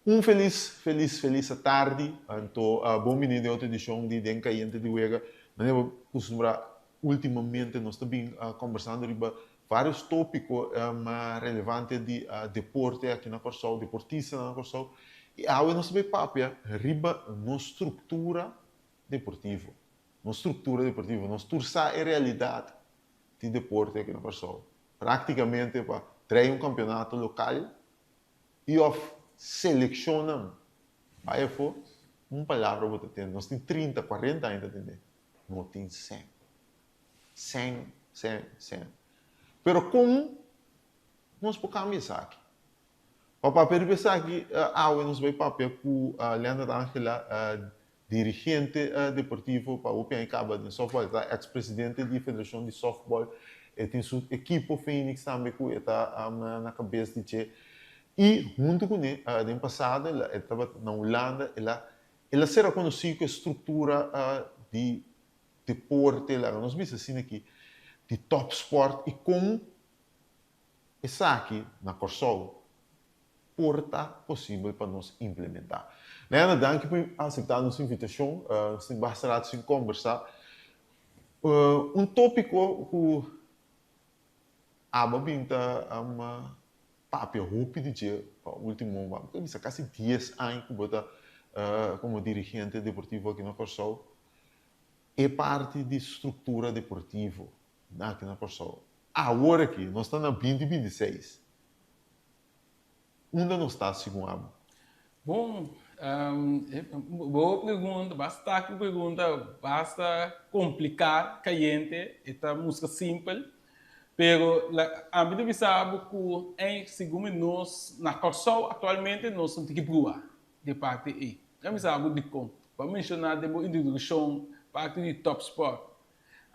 Un felis, felis, felis atardi. Anto bon bini den otro edicion di Den Cayente di Wega. Manera bo custumbra ultimamente nos ta bin conversando riba varios topico relevante di deporte aki na Corsou, deportistanan na Corsou. Y awe nos ta bay papia riba nos structura deportivo. Nos structura deportivo. Nos tur sa e realidad di deporte aki na Corsou. Practicamente pa trae un campeonato local I òf selekshonnan bai afó, un palabra bo ta tende. Nos tin 30, 40 aña ta tende. No tin sèn. Sèn, sèn, sèn. Pero kon nos por kambia esaki? Pa papia riba esaki, awe nos bai papia ku Leonard Angela, Dirigente deportivo pa hopi aña kaba den softball, e ta ex presidente di federashon di softball, e tin su ekipo Phoenix tambe ku e ta na kabes di dje. I huntu kuné den pasado e tabata na Hulanda, el a el a ser rekonosí ku e struktura di deporte, laga nos bisa asina aki, di topsport i kon esaki na Kòrsou por ta posibel pa nos implementá. Leandro, danki pa aseptá nos invitashon. Nos tin basta rato sin kombersá. Un tópiko ku abo a bin ta papia hopi di dje pa último, bo ta bisa kasi dies aña ku bo ta komo dirigente deportivo aki na Kòrsou, e parti di struktura deportivo aki na Kòrsou. Awor aki nos ta na binti 26. Unda nos ta segun abo? Bon, bo pregunta, basta ku pregunta basta kompliká, kayente, e ta mustra simpel, pero ami ta bisa bo ku segun mi nos na Kòrsou aktualmente nos no tin ki prua di e parti ei. Mi bisa bo dikon. Bo a menshoná den bo introdukshon parti di tòpspòrt.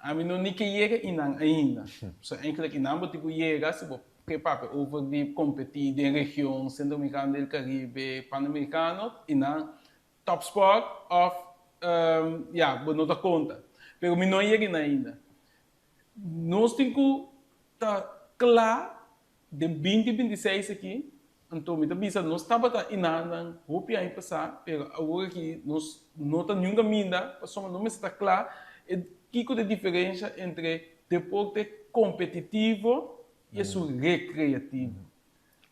Ami no ni ke yega einan ainda. So enkele einan bo tin ku yega si bo ke papia over di kompetí den region Centroamericano del Caribe, Panamericano, einan topsport of ya bo no ta konta. Pero mi no a yega einan ainda. Nos tin ku ta kla Den 2026 aki, anto mi ta bisa nos tabata inanan hopi aña pasá, pero awor aki nos no ta niun kaminda pasobra no mester ta kla e kiko ta e diferensha entre deporte kompetitivo i esun rekreativo.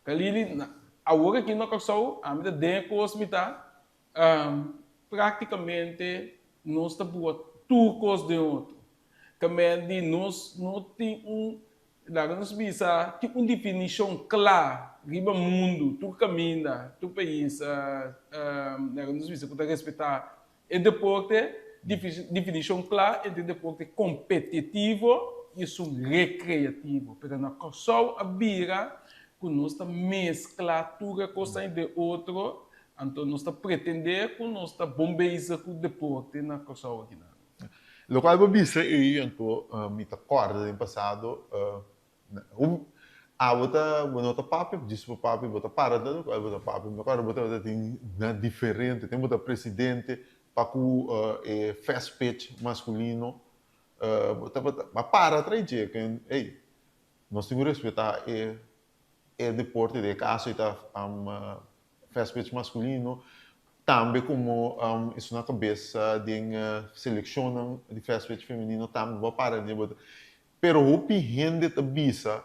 Kalili, awor aki na Kòrsou ami ta den e kos mi ta praktikamente nos ta bua tur kos den otro. Kamendi nos no tin un Laga nos bisa tin un definishon kla riba mundu, tur kaminda, tur pais, laga nos bisa ku ta respetá e deporte, definishon kla entre deporte kompetitivo i esun rekreativo. Pero na Kòrsou a bira ku nos ta meskla tur e kosnan den otro, anto nos ta pretendé ku nos ta bon bezig ku deporte na Kòrsou akinan. Locual bo bisa ei anto mi ta corda den pasado abo ta bo no ta papia djis bo papia bo ta para ta locual bo ta papia mi ta corda bo tabata tin na diferente tempo bo ta presidente pa cu e fast pitch masculino bo tabata bo a para trae dje ey nos tin cu respeta e e deporte den e caso ei ta Fast pitch masculino, tambe como esun na cabeza den seleccionnan di fast pitch femenino tambe bo a para den bo ta pero hopi hende ta bisa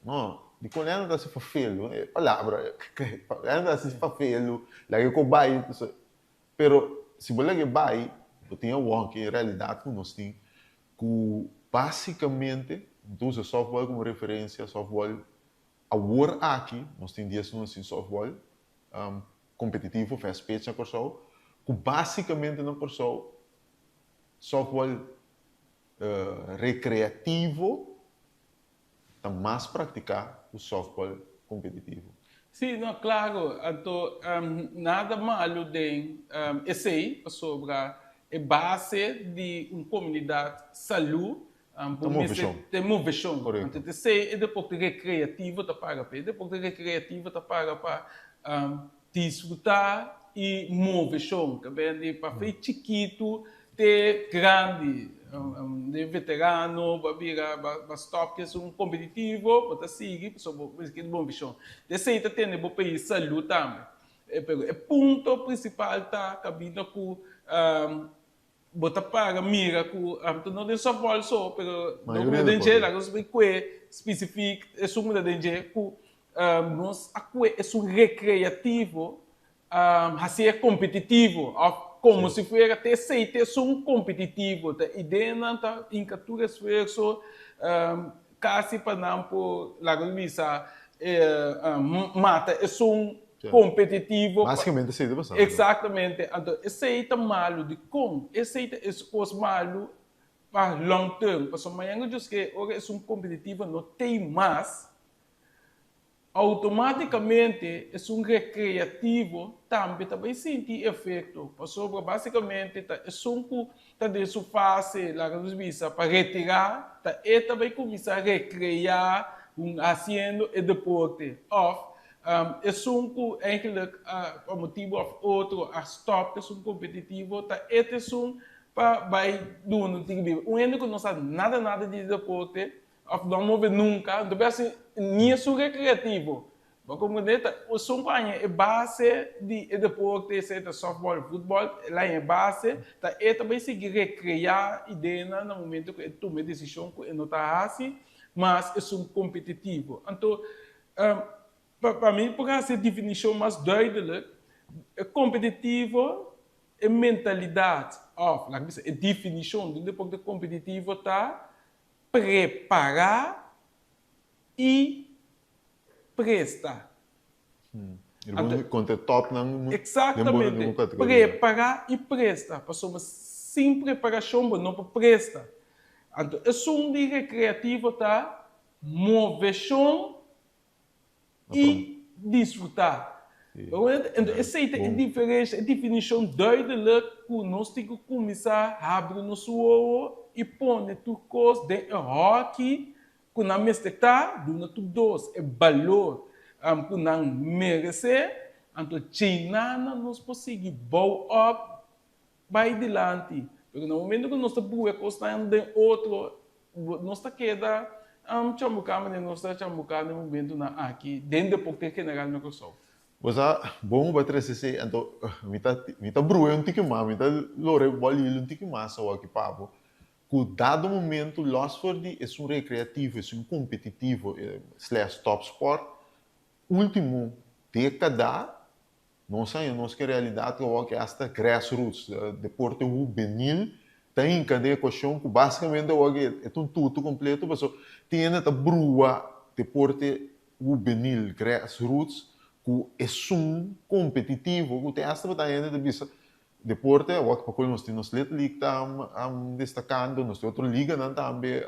no dikon Leandro ta hasi fafelu e palabra Leandro ta hasi fafelu laga e ko bai pero si bo laga e bai bo tin awor ke realidad ku nos tin ku basicamente mi ta usa softball como referencia softball Awor aki nos tin 19 sin softball kompetitivo, fast pitch na Kòrsou, ku básikamente na Kòrsou softball rekreativo ta mas praktiká ku softball kompetitivo. Sí, no, klaro. Anto nada malu den esei, pasobra e base di un komunidat salú Ta moveshon. Ta moveshon. Anto ta esei e deporte rekreativo ta para pa. E deporte rekreativo ta para pa disfrutá i moveshon. Ta bende pa fe chikitu te grandi. Den veterano bo a bira bo a stòp ku esun kompetitivo bo ta sigui pasobra bo mester keda moveshon. Ta esei ta tene bo pais salú tambe. Pero e punto principal ta cabinda cu bo ta para mira cu no den softball so, pero no cu den dje, laga nos bay cue specific esun cu ta den dje cu nos a cue esun recreativo hacié competitivo of como si fuera ta esey ta esun competitivo, ta ideanan ta hinca tur esfuerzo casi pa nan por laga nos bisa mata esun competitivo. Basicamente esey ta pasando. Exactamente. Anto esey ta malo. Dicon esey ta es cos malo pa long term? Pasobra mañana djos ke ora esun competitivo no tey mas, automaticamente esun recreativo tambe ta bay sinti efecto. Pasobra basicamente ta esun cu ta den su fase, laga nos bisa, pa retira, ta e ta bay cuminsa recrea haciendo e deporte. Of esun cu eigenlijk pa motibo of otro a stop esun competitivo, ta e ta esun pa bay duna un tiki biba. Un hende cu no sa nada nada di deporte of no a move nunca, no ta bay haci ni esun recreativo. Bo comprende? Ta esun cu haña e base di e deporte, sea ta softball of futbol, el haña e base, ta e ta bay sigui recrea ideanan na momento cu e tuma e decision cu e no ta haci mas esun competitivo. Anto, Pa mi por hasi e definishon mas duidelijk, e kompetitivo, e mentalidat òf laga bisa e definishon di un deporte kompetitivo ta prepará i presta. Anto, kontra e tòpnan den Eksaktamente, prepará i presta, pasobra sin preparashon bo no por presta. Anto esun di rekreativo ta Moveshon i disfrutá. Enton esei ta e diferensha, e definishon duidelijk ku nos tin ku kuminsá habri nos wowo i pone tur kos den e hòki ku nan mester ta, duna tur dos e balor ku nan meresé. Anto djeinana nos por sigui bou òp bai dilanti. Pero na momento ku nos ta buha kosnan den otro, nos ta keda chambuká manera nos ta chambuká na e momentunan aki den deporte en general na Kòrsou. Bo sa, bon ku bo a trese esei, anto mi ta mi ta bruha un tiki mas, mi ta lora e bòl un tiki mas awor aki pa bo, ku dado momento lòs for di esun rekreativo, esun kompetitivo slash tòpspòrt, último dékada Nos haña nos ku e realidat ku awor ku asta grassroots, deporte hubenil, ta hinka den ekuashon ku basikamente awor ku e ta un tutu kompleto pasobra tin hende ta brua deporte hubenil, grassroots, ku esun kompetitivo ku tin asta bata hende ta bisa deporte awor ku pa nos tin nos Little League ta destakando, nos tin otro liganan tambe,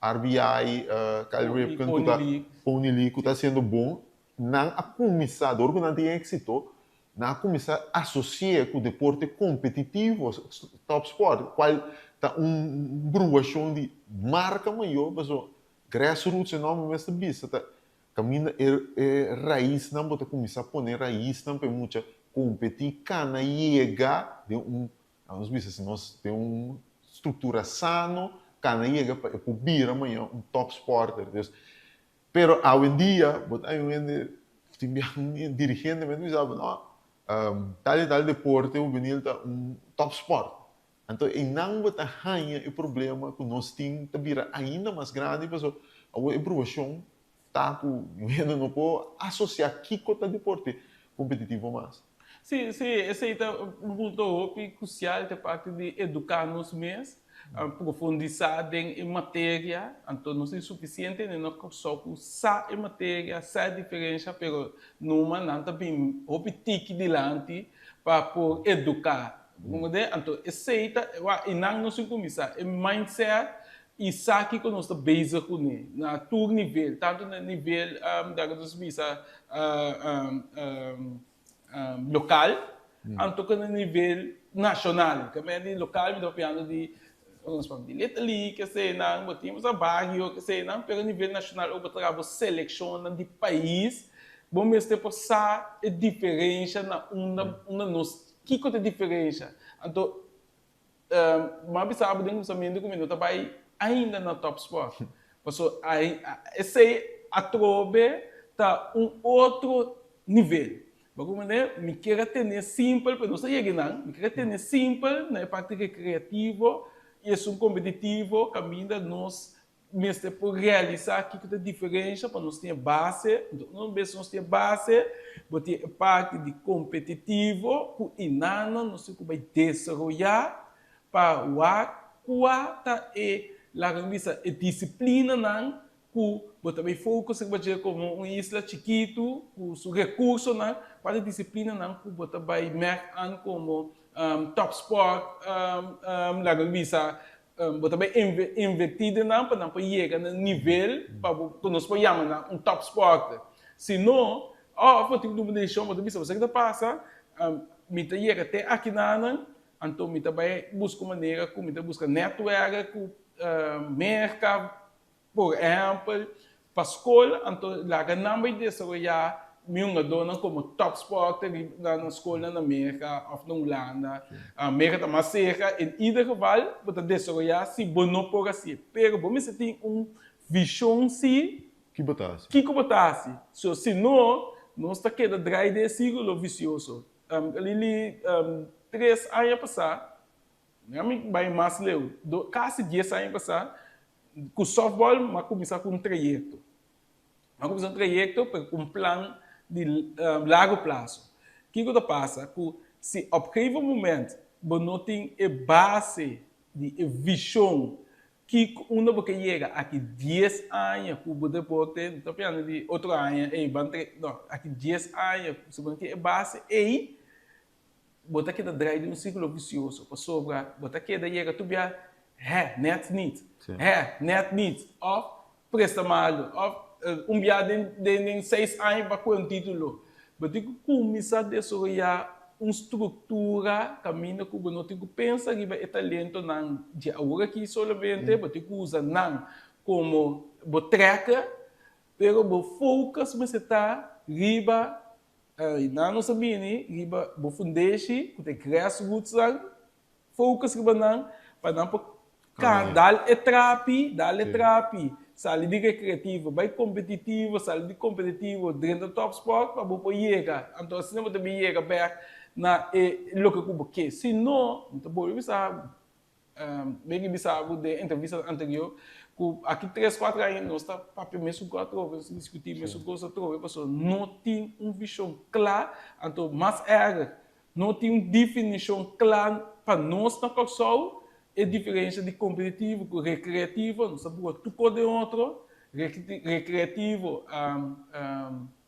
RBI, Kyle Ripken ku ta Pony League ku ta hasiendo bon. Nan a kuminsá, dor ku nan tin éksito, nan a kuminsá asosi'é ku deporte kompetitivo, topsport, kual ta un bruashon di marka mayó, pasobra grassroots e nòmber mes ta bisa, ta kaminda e e raisnan bo ta kuminsá pone raisnan pa e mucha kompetí, kana yega den un, nos bisa si nos den un struktura sano, kana yega pa e por bira mañana un topsporter. Dus Pero awendia bo ta un hende tin biaha un dirigente mes ta bisa bo no tal y tal deporte hubenil ta un top sport. Anto einan bo ta haña e problema ku nos tin ta bira ainda mas grandi pasobra awor e probashon ta ku un hende no por asosia kiko ta deporte kompetitivo mas. Sí, sí, esei ta un punto hopi krusial, ta parti di eduká nos mes, profundisá den e materia, anto nos tin sufisiente hende na Kòrsou ku sa e materia, sa e diferensha, pero numa nan ta bin hopi tiki dilanti pa por eduká. Bo Anto esei ta, wak, i nan nos tin kuminsá, e mindset i sa kiko nos ta bezig kuné na tur nivel, tantu na nivel, laga nos bisa, lokal, anto ku na nivel nashonal. Ke men di lokal mi ta papiando di nos papia di Little League, kesenan, bo tin boso bario, kesenan, pero nivel nashonal ora bo traha bo selekshonnan di pais, bo mester por sa e diferensha na unda unda nos, kiko ta e diferensha. Anto Mi a bisa bo den kuminsamentu ku mi no ta bai ainda na topsport. Pasobra esei atrobe ta un otro nivel. Bo comprende? Mi kier a tene simpel, pero nos a yega nan. Mi kier a tene simpel na e parti recreativo y esun competitivo caminda nos mester por realisa kico ta e diferencia pa nos tin e base. Enton un bes nos tin e base, bo tin e parti di competitivo cu inannan nos tin cu bay desaroya pa wak cua ta e, laga mi bisa, e disciplinanan ku bo ta bay focus riba dje komo un isla chikitu ku su rekursonan, kua ta e disiplinanan ku bo ta bay merk an komo top sport, laga mi bisa bo ta bay inverti den nan pa nan por yega na nivel pa bo ku nos por yama nan un top sporter. Si no, òf bo tin ku tuma un desishon, bo ta bisa bo sa ke ta pasa, mi ta yega te akinanan, anto mi ta bay buska un manera ku mi ta buska netwerk ku Merka, Por ehèmpel, pa skol, anto laga nan bai desaroyá mi hungadónan komo topsporter riba nan skolnan na Merka òf na Hulanda. Merka ta mas serka. En ieder geval, bo ta desaroyá si bo no por hasié. Pero bo mester tin un vishon si Ki bo ta hasi? Kiko bo ta hasi. So, si no, nos ta keda drai den e sírkulo visioso. Lili, tres aña pasá, mi bai mas leu, kasi dies aña pasá, Ku softball m'a kuminsá ku un trayekto. M'a kuminsá un trayekto pero ku un plan di largo plaso. Kiko ta pasa? Ku si op gegeven moment bo no tin e base di e vishon kiko unda bo ke yega aki dies aña ku bo deporte, no ta piando di otro aña ey ban tre, no, aki dies aña si bo no tin e base ey bo ta keda drai den un sirkulo visioso pasobra bo ta keda yega tur bia hè nèt nit, hè nèt nit òf presta malu òf un bia den den seis aña pa kohe un titulo. Bo tin ku kuminsá desaroyá un struktura kaminda ku bo no tin ku pensa riba e talentonan di awor aki solamente, bo tin ku usa nan komo bo trèker pero bo focus mester ta riba I nan nos a bini riba bo fundeshi ku ta e grassrootsnan, focus riba nan pa nan por kan dal e trapi, dal e trapi, sali di rekreativo bai kompetitivo, sali di kompetitivo drenta topsport pa bo por yega. Anto asina bo ta bin yega bek na e loke ku bo ke. Si no, mi ta bolbe bisa Mi a bisa bo den entrevista anterior ku aki tres kuater aña nos ta papia mesun kos atrobe, nos ta diskutí mesun kos atrobe pasobra no tin un vishon kla, anto mas erger no tin un definishon kla pa nos na Kòrsou e diferensha di kompetitivo ku rekreativo, nos ta buka tur kos den otro, rekreativo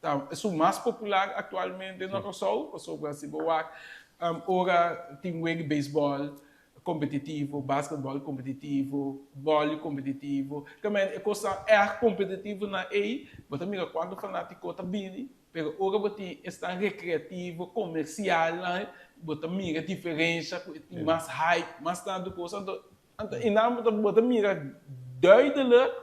ta esun mas popular aktualmente na Kòrsou pasobra si bo wak ora tin wega beisbòl kompetitivo, basketbòl kompetitivo, vòli kompetitivo. Tamen e kosnan ègt kompetitivo nan ei, bo ta mira kuantu fanátiko ta bini, pero ora bo tin esnan rekreativo, komersialnan, bo ta mira diferensha ku e tin mas hype, mas tantu kos. Anto, anto einan bo ta bo ta mira duidelijk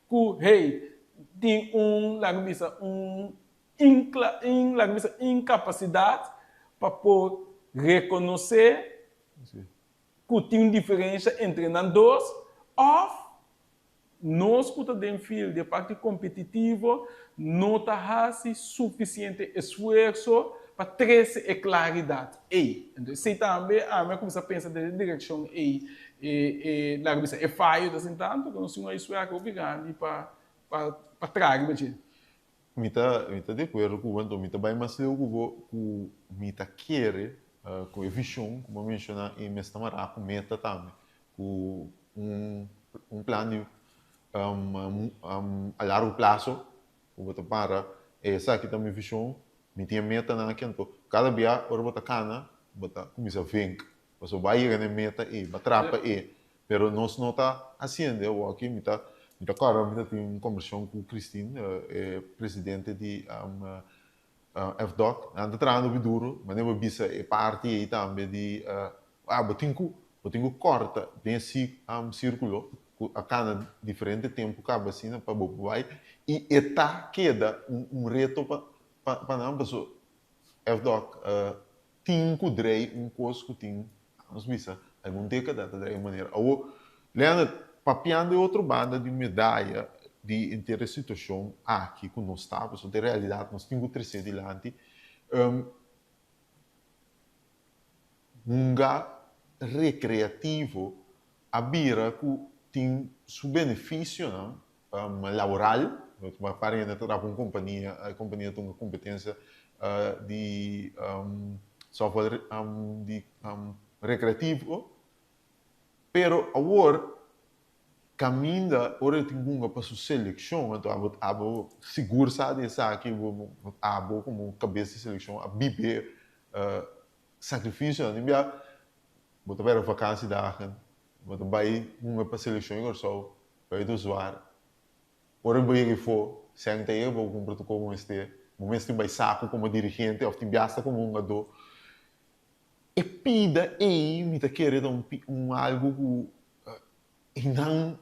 ku hey, tin un, laga bisa, un inkla, in, laga bisa, inkapasidat pa por rekonosé Ku tin un diferensha entre nan dos òf nos ku ta den fil di e parti kompetitivo no ta hasi sufisiente esfuerso pa trese e klaridat ei. Entonces esei tambe ami a kuminsá pensa den e direkshon ei. E e laga bisa e fayo ta sin tantu ku nos tin un huiswerk hopi grandi pa pa traha riba dje. Mi ta mi ta di akuerdo ku bo, anto mi ta bai mas leu ku bo ku mi ta kere ku e vishon ku bo a menshoná i mester mará ku meta tambe, ku un un plan di a largo plaso ku bo ta para esaki ta mi vishon, mi tin e metanan aki anto kada bia ora bo ta kana bo ta kuminsá vink pasobra bo a yega na e meta ei, bo a trapa e. Pero nos no ta haciendo awor aki. Mi ta mi ta corda mi ta tin un conversacion cu Christine, e presidente di FDOC. Nan ta trahando hopi duro. Manera bo bisa e parti ei tambe di ah bo tin cu bo tin cu corta den e circulo cu a cana diferente tempo caba asina pa bo por bay. Y e ta keda un reto pa pa nan pasobra FDOC Tin ku drei un kos ku tin, nos bisa, algun dékada ta drei un manera. Awor, Leonard, papiando e otro banda di medaya di henter e situashon aki ku nos ta, pasobra den realidat nos tin ku tresé dilanti. Hunga rekreativo a bira ku tin su benefisionan laboral, pa hende ta traha pa un kompania, e kompania ta un kompetensia di software di rekreativo, pero awor Caminda ora e tin hunga pa su seleccion anto abo abo sigur sa di esaki bo abo como cabes di seleccion a bibe sacrificionan tin bia bo ta bera vakantiedagen bo ta bay hunga pa seleccion di Corsou bay ta zwar ora bo yega efo sèn ta yega bo cumpra tur como mester bo mes tin bay saco como dirigente of tin bia hasta como hungador e pida ey mi ta kere ta un algo cu I nan,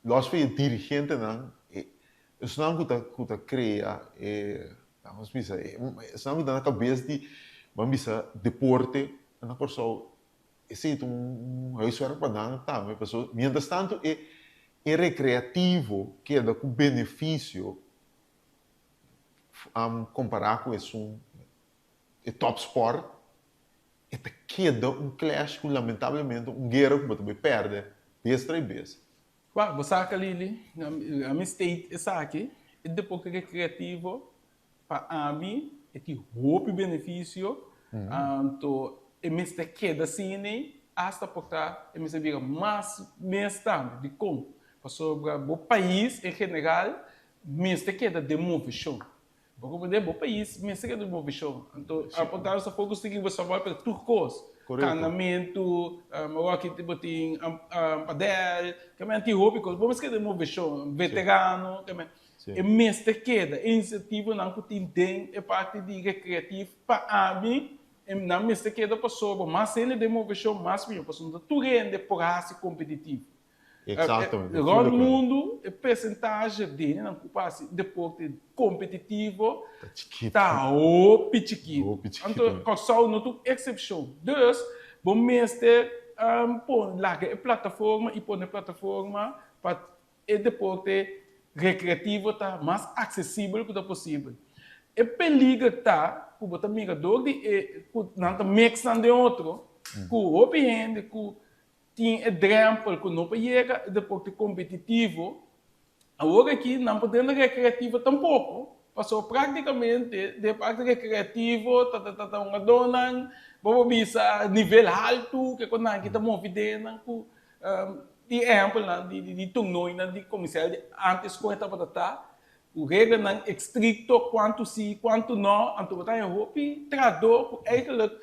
los for e dirigentenan, e esnan ku ta ku ta krea e, vamos bisa, esnan ku ta na kabes di, ban bisa, deporte na Kòrsou, esei ta un huiswerk pa nan tambe, pasobra mientras tanto e e rekreativo keda ku benefisio kompará ku esun e topsport, E ta keda un clash ku lamentablemente un guera ku bo ta bai pèrdè bes tras bes. Wak, bo sa Kalili, ami state esaki, e deporte rekreativo pa ami e tin hopi benefisio, anto e mester keda asina hasta por ta e mester bira mas mes tambe. Dikon? Pasobra bo pais en general mester keda den moveshon. Bo comprende? Bo pais mester keda un vision. Anto, apunta nos a focus tin riba softball, pero tur cos. Canamentu, awor bo tin padel, kimen tin hopi cos. Bo mester keda un vision. Veterano, kimen. E mester keda. E iniciativanan cu tin den e parti di recreatief, pa ami, nan mester keda pasobra mas hende den movecion, mas miho. Pasobra no ta tur hende por haci competitivo. Exactamente. Rond mundu e percentahe di hendenan ku pa hasi deporte kompetitivo Ta chikitu. ta hopi chikitu. Hopi chikitu. Anto Kòrsou no ta un eksepshon. Dus bo mester pon laga e plataforma i pone plataforma pa e deporte rekreativo ta mas aksesibel ku ta posibel. E peliger ta ku bo ta mira dor di e ku nan ta mix nan den otro ku hopi hende ku Tin e drempel ku no por yega e deporte kompetitivo. Awor aki nan por den rekreativo tampoko, pasobra praktikamente den e parti rekreativo ta ta ta hungadónan bo por bisa nivel haltu ke kon nan aki ta move den nan ku di ehèmpelnan di tornoinan di komisario di ántes kon e tabata ta. Ku reglanan estrikto kuantu si, kuantu no, anto bo ta haña hopi trahadó ku eigenlijk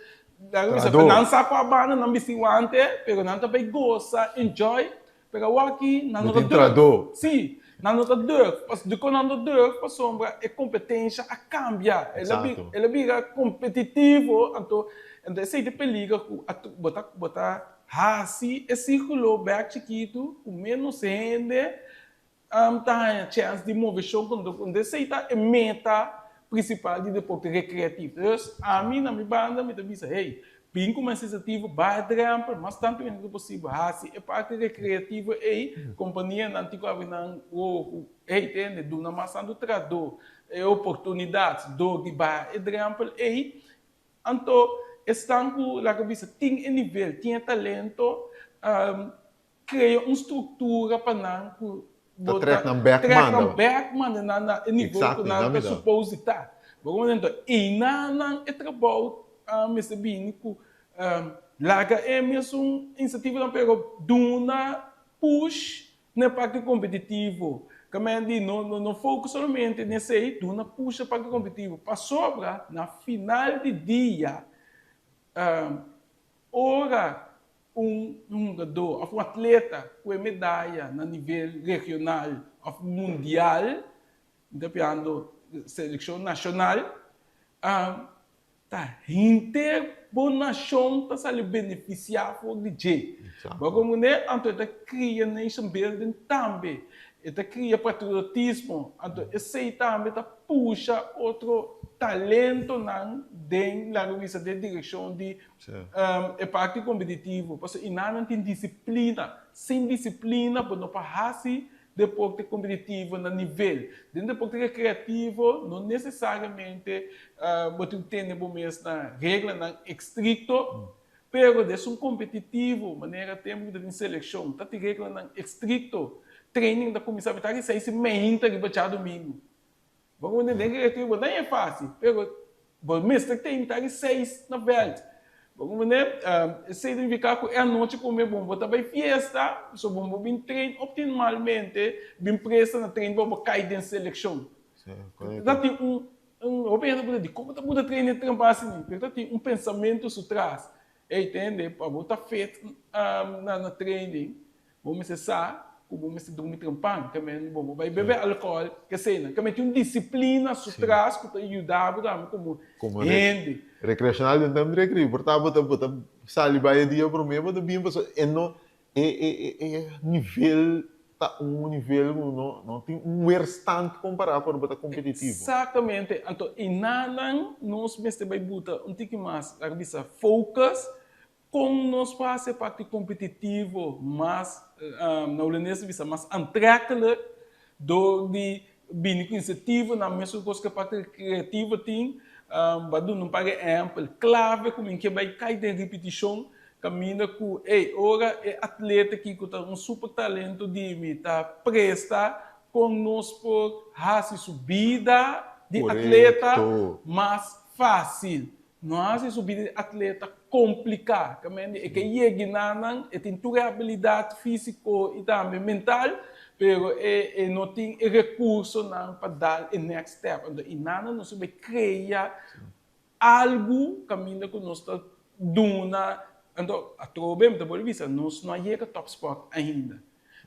nan sa kua banda nan bisti wante, pero nan ta bai gosa, enjoy, pero awor aki nan no ta durf. Si, nan no ta durf. Dikon nan no durf? Pasobra e kompetensha a kambia, el a bira kompetitivo, anto esei ta e peliger ku bo ta bo ta hasi e sirkulo bèk chikitu ku ménos hende Ta haña chèns di moveshon ku no esei ta e meta prinsipal di deporte rekreativo. Dus ami na mi banda mi ta bisa hey, bin ku mas inisiativa, baha e drèmpel mas tantu hende ku posibel hasi e parti rekreativo ei, kompanianan tin ku abri nan wowo ku hey tende duna mas tantu trahadó e oportunidat dor di baha e drèmpel ei. Anto esnan ku laga bisa tin e nivel, tin e talento, Crea un structura pa nan cu Ta trek nan bek trek nan bek manda nan na e nivel cu nan ta suppose di ta. Bo comprende? Enton eynan nan e trabou mester bini cu laga e mesun iniciativanan pero duna push na e parti competitivo. Caminda di no no focus solamente na esey, duna push na e parti competitivo pasobra na final di dia ora Un hungadó òf un atleta ku e medaya na nivel regional òf mundial, mi ta piando selekshon nashonal, ta henter bo nashon ta sali benefisiá for di dje. Bo a komprendé? Anto e ta kria nation building tambe, e ta kria patriotismo, anto esei tambe ta pusha otro talentonan den, laga bisa, den direkshon di E parti kompetitivo, pasobra i nan tin disiplina. Sin disiplina bo no por hasi deporte kompetitivo na nivel. Den deporte rekreativo no nesesariamente bo tin ku tene bo mes na reglanan estrikto, pero den esun kompetitivo, manera tempu ku ta tin selekshon, ta tin reglanan estrikto. Training ta kuminsá mitar di seis i meinta riba djadumingu. Bo ku den rekreativo bo ta haña fásil, pero bo mester tin mitar di seis na vèlt. Bo ku manera esei ta nifiká ku e anochi promé bo bo ta bai fiesta, so bo bo bin train optimalmente, bin presta na train pa bo kai den selekshon. Ta tin un un hopi hende ta puntra dikon bo ta muda train den trampa asina? Pero ta tin un pensamentu su tras. Ey tende pa bo ta fit na training Bo mester sa ku bo mester drumi trempan, ke men bo bai bebe alkohòl, kesenan. Ke men tin un disiplina su tras ku ta yuda bo tambe komo hende. Rekreashonal den tempu rekreativo por ta bo ta bo ta sali bai e dia promé bo ta bin pasobra e no e e e nivel ta un nivel ku no no tin un weerstand kompará ku ora bo ta kompetitivo. Eksaktamente. Anto i nanan nos mester bai buta un tiki mas, laga bisa, focus Kon nos por hasi e parti kompetitivo mas, na hulandes ta bisa, mas aantrekkelijk dor di bini ku insentivonan, mesun kos ku e parti rekreativo tin. Bo a duna un par di ehèmpel klave ku mi ke bai kai den ripitishon kaminda ku, ey, ora e atleta aki ku ta un super talento di mi ta presta, kon nos por hasi su bida di atleta mas fásil. No hasi su bida di atleta kompliká. Kamendi e ke yegi na nan, e tin tur e abilidat físiko i tambe mental, pero e e no tin e rekursonan pa dal e next step. Anto i nan nos a krea algu kaminda ku nos ta duna. Anto atrobe mi ta por bisa nos no a yega topsport ainda.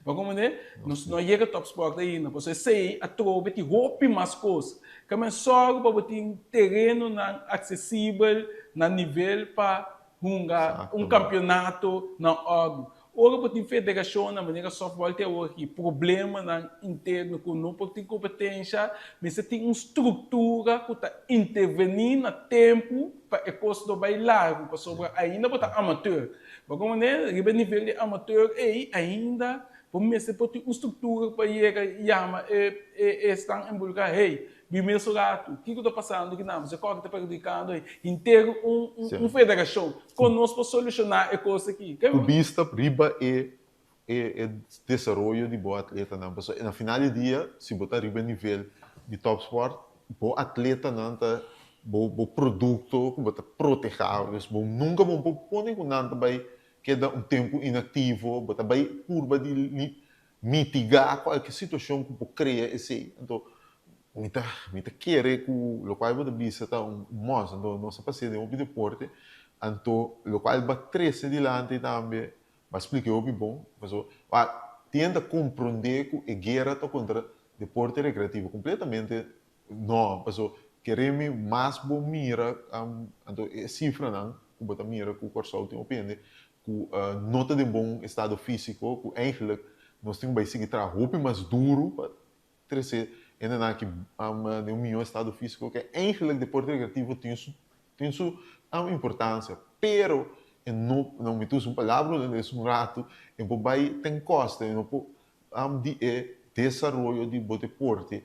Bo a comprende? Nos no a yega topsport ainda, pasobra esei atrobe tin hopi mas kos. Kamen sòru pa bo tin terenonan aksesibel na nivel pa hunga un kampionato na òrdu. Ora bo tin federashonnan manera sòftbòl tin awor aki, problemanan interno ku no por tin kompetensha, mester tin un struktura ku ta intervení na tempu pa e kos no bai largu, pasobra ainda bo ta amateur. Bo como ne riba e nivel di amateur ey ainda bo mester por tin un structura pa yega yama e e esnan involucra hey bin mes rato kico ta pasando aki nan pasobra e ta perhudicando henter un un federacion con nos por soluciona e cos aki. Cu bista riba e e desaroyo di bo atletanan pasobra na final di dia si bo ta riba e nivel di topsport bo atletanan ta bo bo produkto ku bo ta protehá dus bo nunka bo por pone ku nan ta bai keda un tempu inaktivo bo ta bai purba di mitigá kualke situashon ku por krea esei anto mi ta mi ta kere ku lokual bo ta bisa ta un mos anto nos a pas'é den hopi deporte anto lokual bo a trese dilanti tambe Bo a splika e hopi bon, pasobra bo a tin ta komprondé ku e guera ta kontra deporte rekreativo. Kompletamente no, pasobra kere mi mas bo mira anto e sifranan ku bo ta mira ku Kòrsou tin hopi hende ku no ta den bon estado físiko, ku eigentlik nos tin ku bai sigui traha hopi mas duru pa trese hendenan aki den un mihó estado físiko, ke eigentlik deporte rekreativo tin su tin su importansia, pero e no, no mi ta usa un palabra hulandes un ratu, e por bai ten koste, e no por di e desaroyo di bo deporte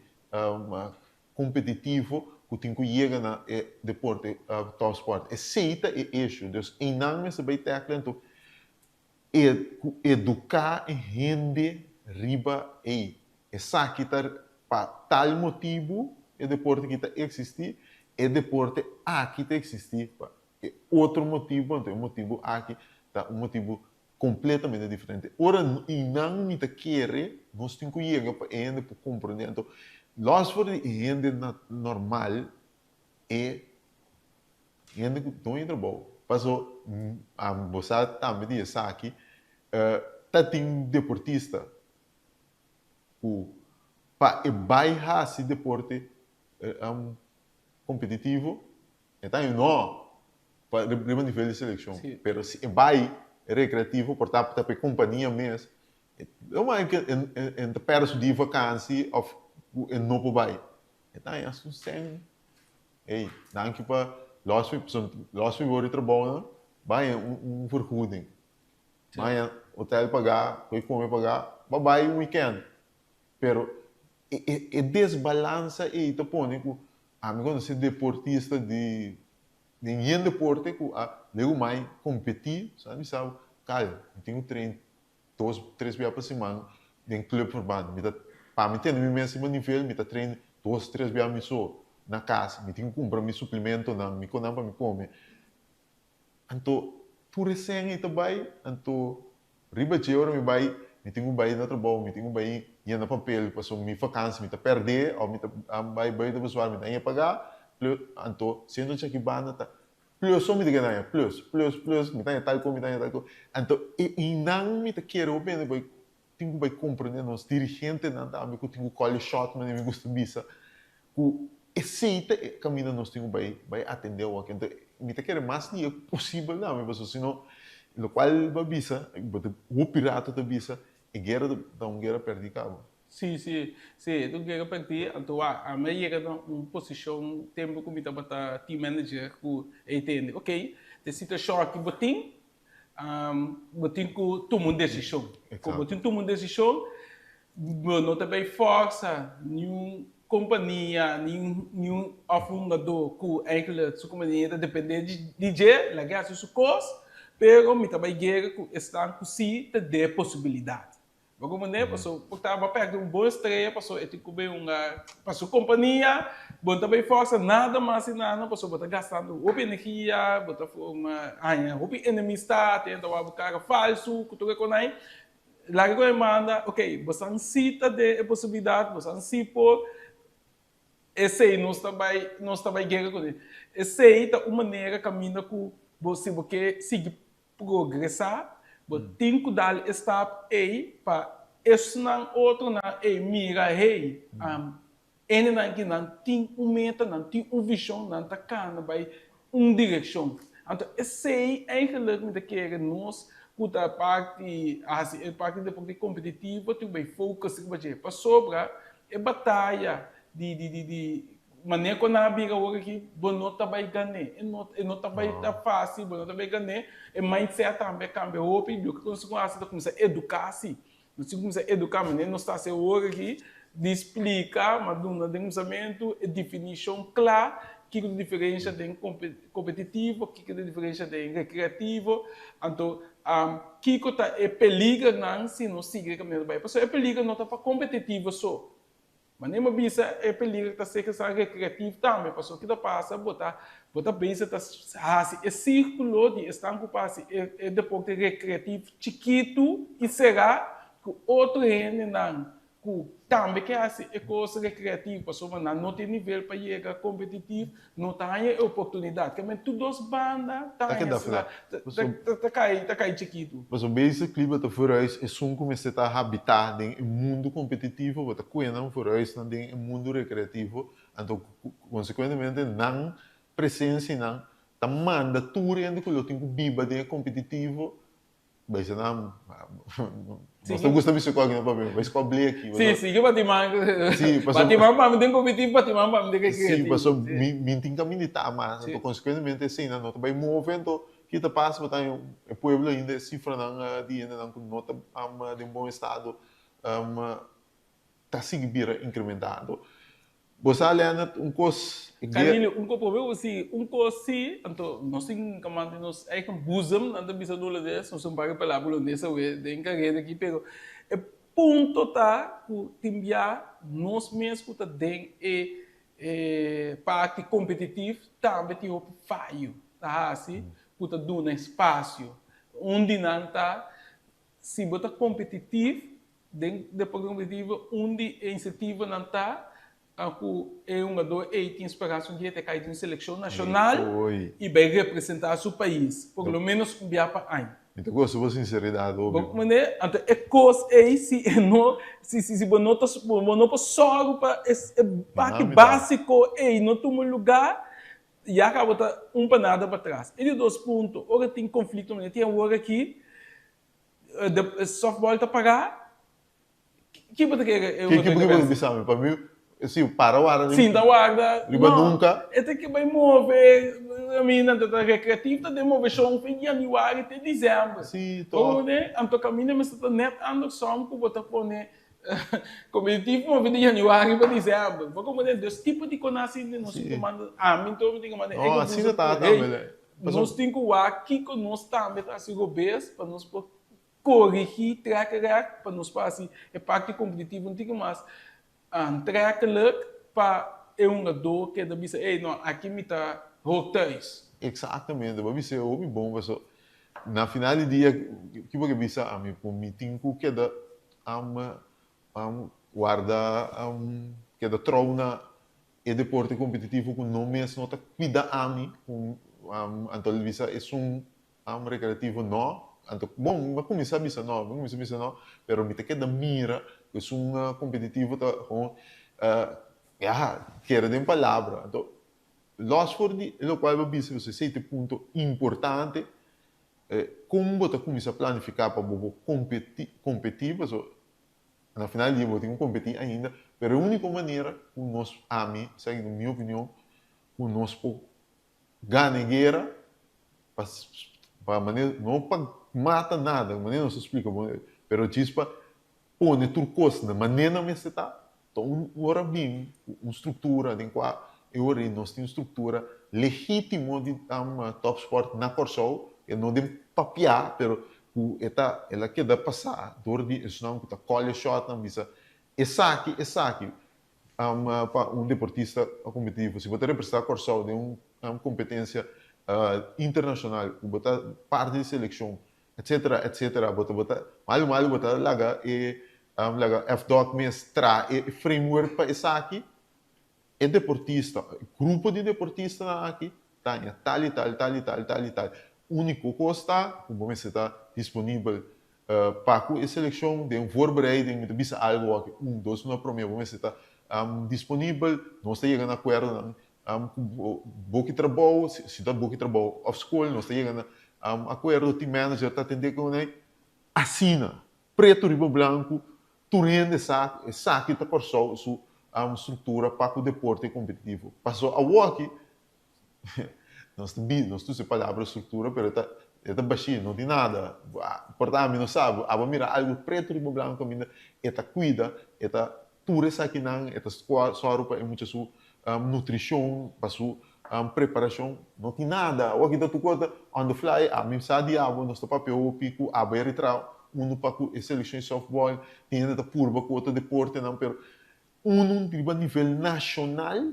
kompetitivo ku tin ku yega na e deporte topsport. Esei ta e issue, dus einan mester bai tackle anto E ku eduká e hende riba ei. Esaki ta pa tal motibu e deporte aki ta eksistí, e deporte aki ta eksistí pa e otro motibu, anto e motibu aki ta un motibu kompletamente diferente. Ora i nan mi ta kere nos tin ku yega pa e hende por komprendé. Anto lòs for di e hende normal e Hende ku doño trabou. Paso bo sa tambe di esaki, ta tin deportista ku pa e bai hasi deporte kompetitivo e ta no pa riba nivel di selekshon, pero si e bai rekreativo por ta pa e kompania mes, e ta pèrdè su dia di vakansi òf ku e no por bai, e ta haña su sèn. Ey, danki pa los mi, pasobra los mi word di trabounan, bai haña un vergoeding. Bai haña hotel pagá, koi kome pagá, bo bai un weekend. Pero e desbalansa ei ta pone ku ami konosé deportista di den yen deporte ku a legu mai kompetí, sa mi sa kal, mi tin ku train dos, tres bia pa siman den clubverband. Mi ta, pa mi tene mi mes riba nivel, mi ta train dos, tres bia mi so na kas. Mi tin ku kumpra mi suplementonan, mi konan pa mi kome. Anto tur e sèn ei ta bai, anto riba dje ora mi bai, mi tin ku bai na trabou, mi tin ku bai yena papel pasobra mi vakansi mi ta pèrdè òf mi ta bai buiten bezwaar mi ta haña pagá. Anto siendo djaki banda ta plus so mi ta keda haña, plus, plus, plus, mi ta haña tal kos, mi ta haña tal kos. Anto e einan mi ta kere hopi hende bai tin ku bai komprendé nos dirigentenan tambe ku tin ku call e shot manera mi gusta bisa ku esei ta e kaminda nos tin ku bai bai atendé awor. Anto mi ta kere mas dia posibel tambe pasobra si no lokual bo a bisa bo ta hopi rato ta bisa e guera ta un guera pèrdí kaba. Sí, sí, sí, e ta un guera pèrdí. Anto wak, ami a yega na un posishon tempu ku mi tabata team manager ku e tende, ok, ta e situashon aki bo tin, Bo tin ku tuma un desishon. Ku bo tin tuma un desishon, bo no ta bay forsa niun kompania, niun òf hungadó ku eigenlijk su kompania ta dependé di dje, laga e hasi su kos, pero mi ta bay guera ku esnan ku si ta d'e posibilidat. Bo comprende? Paso bo ta bo perde un bon estrella paso e tin cu bay hunga pa su compania, bo no ta bay forsa nada mas y nada paso bo ta gastando hopi energia, bo ta forma haña hopi enemistad, hende ta wak bo cara falso cu tur e conai. Laga cu e manda, ok, bo san si ta den e posibilidad, bo san si por, esey nos ta bay nos ta bay guera cune. Esey ta un manera caminda cu bo si bo ke sigui progresá, bo tin ku dal e stap ei pa esnan otronan ei mira, hey, hendenan aki nan tin un meta, nan tin un vishon, nan ta kana bai un direkshon. Anto esei eigenlik mi ta kere nos ku ta parti hasi e parti deporte kompetitivo tin ku bai focus riba dje, pasobra e bataya di di di Manera ku nan a bira awor aki, bo no ta bai gan'é. E no, e no ta bai ta fásil, bo no ta bai gan'é. E mindset tambe a kambia hopi. Loke ku nos tin ku hasi ta kuminsá eduká si. Nos tin ku kuminsá eduká manera nos ta hasi awor aki, di splika, mas duna den kuminsamentu e definishon kla kiko ta diferensha den kompetitivo, kiko ta diferensha den rekreativo. Anto, kiko ta e peligernan si nos sigui e kaminda bai. Pasobra e peliger no ta pa kompetitivo so. Manera mi a bisa e peligro ta ser sa recreativo tambe pasobra ki ta pasa bo ta bo ta bezig ta hasi e circulo di esnan ku pa hasi e deporte recreativo chikitu i sera ku otro hendenan ku tambe ke hasi e kos recreativo pasobra nan no tin nivel pa yega competitivo no ta haña e oportunidat. Ke men tur dos banda ta Ta haña keda asina, flat. ta, Paso, ta, ta kai, ta kai chikitu. paso basically bo ta vooruis esun ku mester ta habitá den e mundu kompetitivo, bo ta kue nan vooruisnan den e mundu rekreativo, anto konsekuentemente nan presensianan ta manda tur hende ku lo tin ku biba den e kompetitivo Bai nan, nos ta gusta bisa ku algin papia, bai skua bleki. Sí, sí, ke batiman, Sí, paso, batiman pa mi den competitivo, batiman pa mi den sí, recreativo. paso Sí. mi, mi tin caminda di ta mas, anto Sí. consecuentemente eseinan no ta bai move, anto ki ta pasa bo ta haña e pueblo ainda e cifranan di hendenan ku no ta den bon estado ta sigui bira incrementá. Anto Bo sa Leonard un kos e guer. Canilio, un ko probe bo sigui un kos si, anto nos tin ka manda nos eigen boezem, nan ta bisa na holandes, nos un par di palabra holandes awe den kareda aki, pero e punto ta ku tin bia nos mes ku ta den e e parti kompetitif tambe tin hopi fayo ta hasi ku ta duna espasio. Un di nan ta si bo ta kompetitif Den deporte kompetitivo un di e insentivonan ta ku e hungadó ei tin speransa un dia ta kai den un selekshon nashonal i bai representá su pais por lo ménos un bia pa aña. Mi ta gosta bo sinseridat hopi. Bo comprende? Anto e kos ei si e no si si bo no ta bo no por sòru pa e parti básiko ei no tuma lugá ya kaba ta un panada patras. E di dos punto ora tin konflikto manera tin awor aki De softball ta pagá? Ki bo ta kere e Ki otro ki bo cabeza? bisa mi? Pa mi, si para warda Sinta warda, riba no. nunca. E ta ke bai move, I mean, nan ta ta recreativo ta den moveshon fin di januari te december. Si, Bo toch. move, anto caminda mester ta net andersom ku bo ta pone. Competitivo move di januari pa december. Bo comprende? Dus tipo di con asina nos tin cu manda, ami anto mi tin cu manda No, asina ta tambe. Nos tin cu wak kico nos tambe ta haci robes pa nos por corigi trek rek pa nos por haci e parti competitivo un tiki mas aantrekkelijk pa e hungador keda bisa, ey no, aki mi ta hoor thuis. Exactamente, bo a bisa e hopi bon paso na final di dia ki bo ke bisa ami cu mi tin cu keda warda keda trouw na e deporte competitivo cu no mes no ta cuida ami cu anto el bisa esun recreativo no anto bon mi a cuminsa bisa no mi a cuminsa bisa no pero mi ta keda mira cu esun competitivo ta gewoon ya kere den palabra anto los for di locual bo bisa esey ta e punto importante Kon bo ta kuminsá planifiká pa bo por kompetí, kompetí, pasobra na final di dia bo tin ku kompetí ainda, pero e úniko manera ku nos, ami, esaki ta mi opinion, ku nos por gana e guera pa pa manera, no pa mata nada, manera nos ta splika bo, pero djis pa pone tur kos na manera nan mester ta, ta un ora bin ku un struktura den kua e ora ei nos tin un struktura legítimo di tòpspòrt na Kòrsou, e no den papiá, pero ku e ta el a keda pasá dor di esnan ku ta kòl e shòtnan bisa esaki esaki pa un deportista kompetitivo. Si bo ta representá Kòrsou den un kompetensia internashonal ku bo ta parti di selekshon etcetera etcetera bo ta bo ta malu malu bo ta laga e laga FDOC mes traha e framework pa esaki e deportista e grupo di deportistanan aki ta haña tal i tal tal i tal tal i tal uniko kos ta ku bo mester ta disponibel pa ku e selekshon den voorbereiding mi ta bisa algu aki un dos luna prome bo mester ta disponibel nos ta yega na akuerdonan Ku bo ki trabou, si ta bo ki trabou òf skol, nos ta yega na akuerdo, team manager ta atendé ku nan. Asina, pretu riba blanku, tur hende sa ku esaki ta Kòrsou su struktura pa ku deporte kompetitivo. Paso awoki, nos ta bisa, nos ta usa e palabra struktura, pero e ta e ta bashí, no tin nada. Por ta ami no sa, abo a mira algu pretu riba blanku kaminda e ta kuida, e ta Tur esakinan e ta sòru pa e mucha su nutrishon, pa su preparashon. No tin nada. Awor aki ta tur kos ta on the fly. Ami sa di abo, nos ta papia hopi ku abo e retrao unu pa ku e selekshon di sòftbòl. Tin hende ta purba ku otro deportenan, pero unu riba nivel nashonal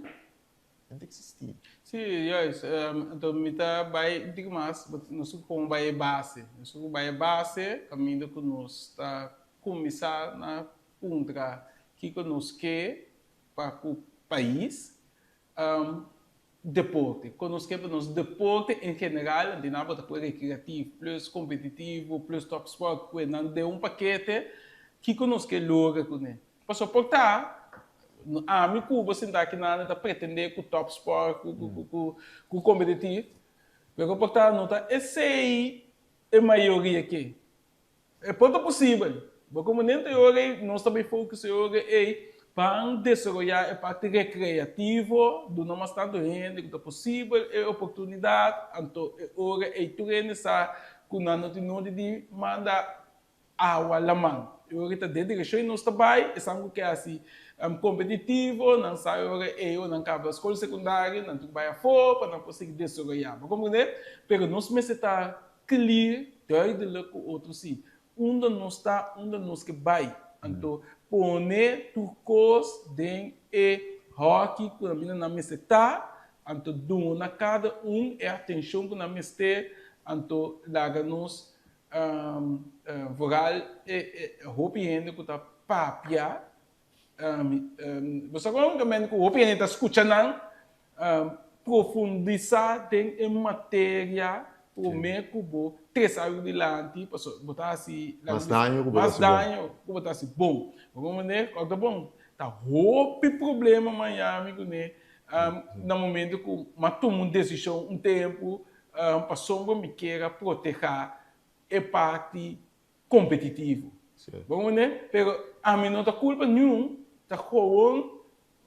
no ta eksistí. Sí, juist. Anto mi ta bai un tiki mas, nos ku komo bai e base. Nos ku bai e base kaminda ku nos ta kuminsá na Puntra kiko nos ke pa ku pais deporte. Kon nos ke pa nos deporte en general, anto nan bo ta por rekreativo plus kompetitivo plus top sport ku nan den un pakete, kiko nos ke logra kuné? Pasobra por ta ami ku bo sinta aki nan ta pretende ku top sport ku kompetitivo, pero por ta no ta esei e mayoria ke. E por ta posibel. Bo komo nente e ora ei, nos ta bay focus e ora ei pan desaroyá e parti recreativo, duna mas tantu hende ku ta posibel e oportunidat, anto e ora ei tur hende sa ku nan no tin nodi di manda awa laman. E ora ei ta den direkshon ei nos ta bay, esan ku ke hasi kompetitivo, nan sa e ora ei ora nan kaba skol sekundario, nan tin ku bay afó pa nan por sigui desaroyá. Bo komprendé? Pero nos mester ta Clear, duidelijk ku otro si. Unda nos ta, unda nos ke bai. Anto pone tur kos den e hòki ku nan bina nan mester ta, anto duna kada un e atenshon ku nan mester, anto laga nos vooral e hopi hende ku ta papia, bo sa kon ku hopi hende ta skucha nan, Profundisá den e materia promé ku bo trese algu dilanti, pasobra bo ta hasi mas daño ku bo ta hasi bon. Mas daño ku bo ta hasi bon. Bo komprendé? Kòrda bon, ta hopi problema Miami kuné na momento ku mi a tuma un desishon un tempu pasobra mi kier a protehá e parti kompetitivo. Bo komprendé? Pero ami no ta kulpa niun, ta gewoon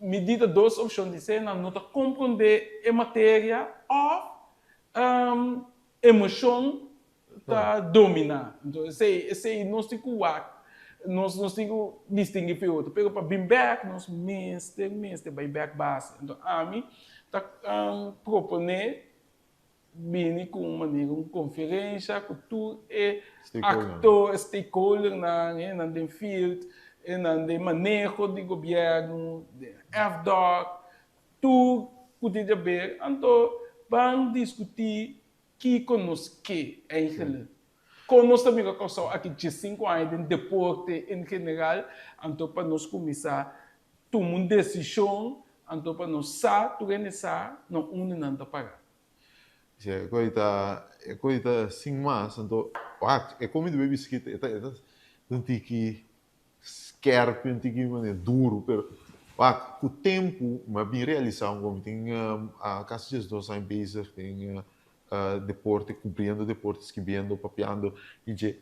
mi di ta dos opshon di se nan no ta komprondé e materia òf emoshon ta dominá. Entonces esei esei nos tin ku wak. Nos nos tin ku distinguí for otro, pero pa bin bèk nos mester mester bai bèk base. Anto ami ta proponé bini ku un manera un konferensha ku tur e aktor, stakeholdernan, hendenan den field, hendenan den maneho di gobièrnu, den FDOK, tur ku tin di haber. Anto ban diskutí Kiko nos ke eigenlijk? Kon nos ta mira Kòrsou aki diesinku aña den deporte en general? Anto pa nos kuminsá tuma un desishon, anto pa nos sa, tur hende sa na unda nan ta pará. Si, e kos ta, e kos ta sin mas, anto wak, e komi di baby biskita e ta e ta un tiki skerpi, un tiki manera duru, pero wak, ku tempu mi a bin realisá un kos, mi tin kasi diesdos aña bezig den deporte, kubriendo deporte, skibiendo, papiando di dje.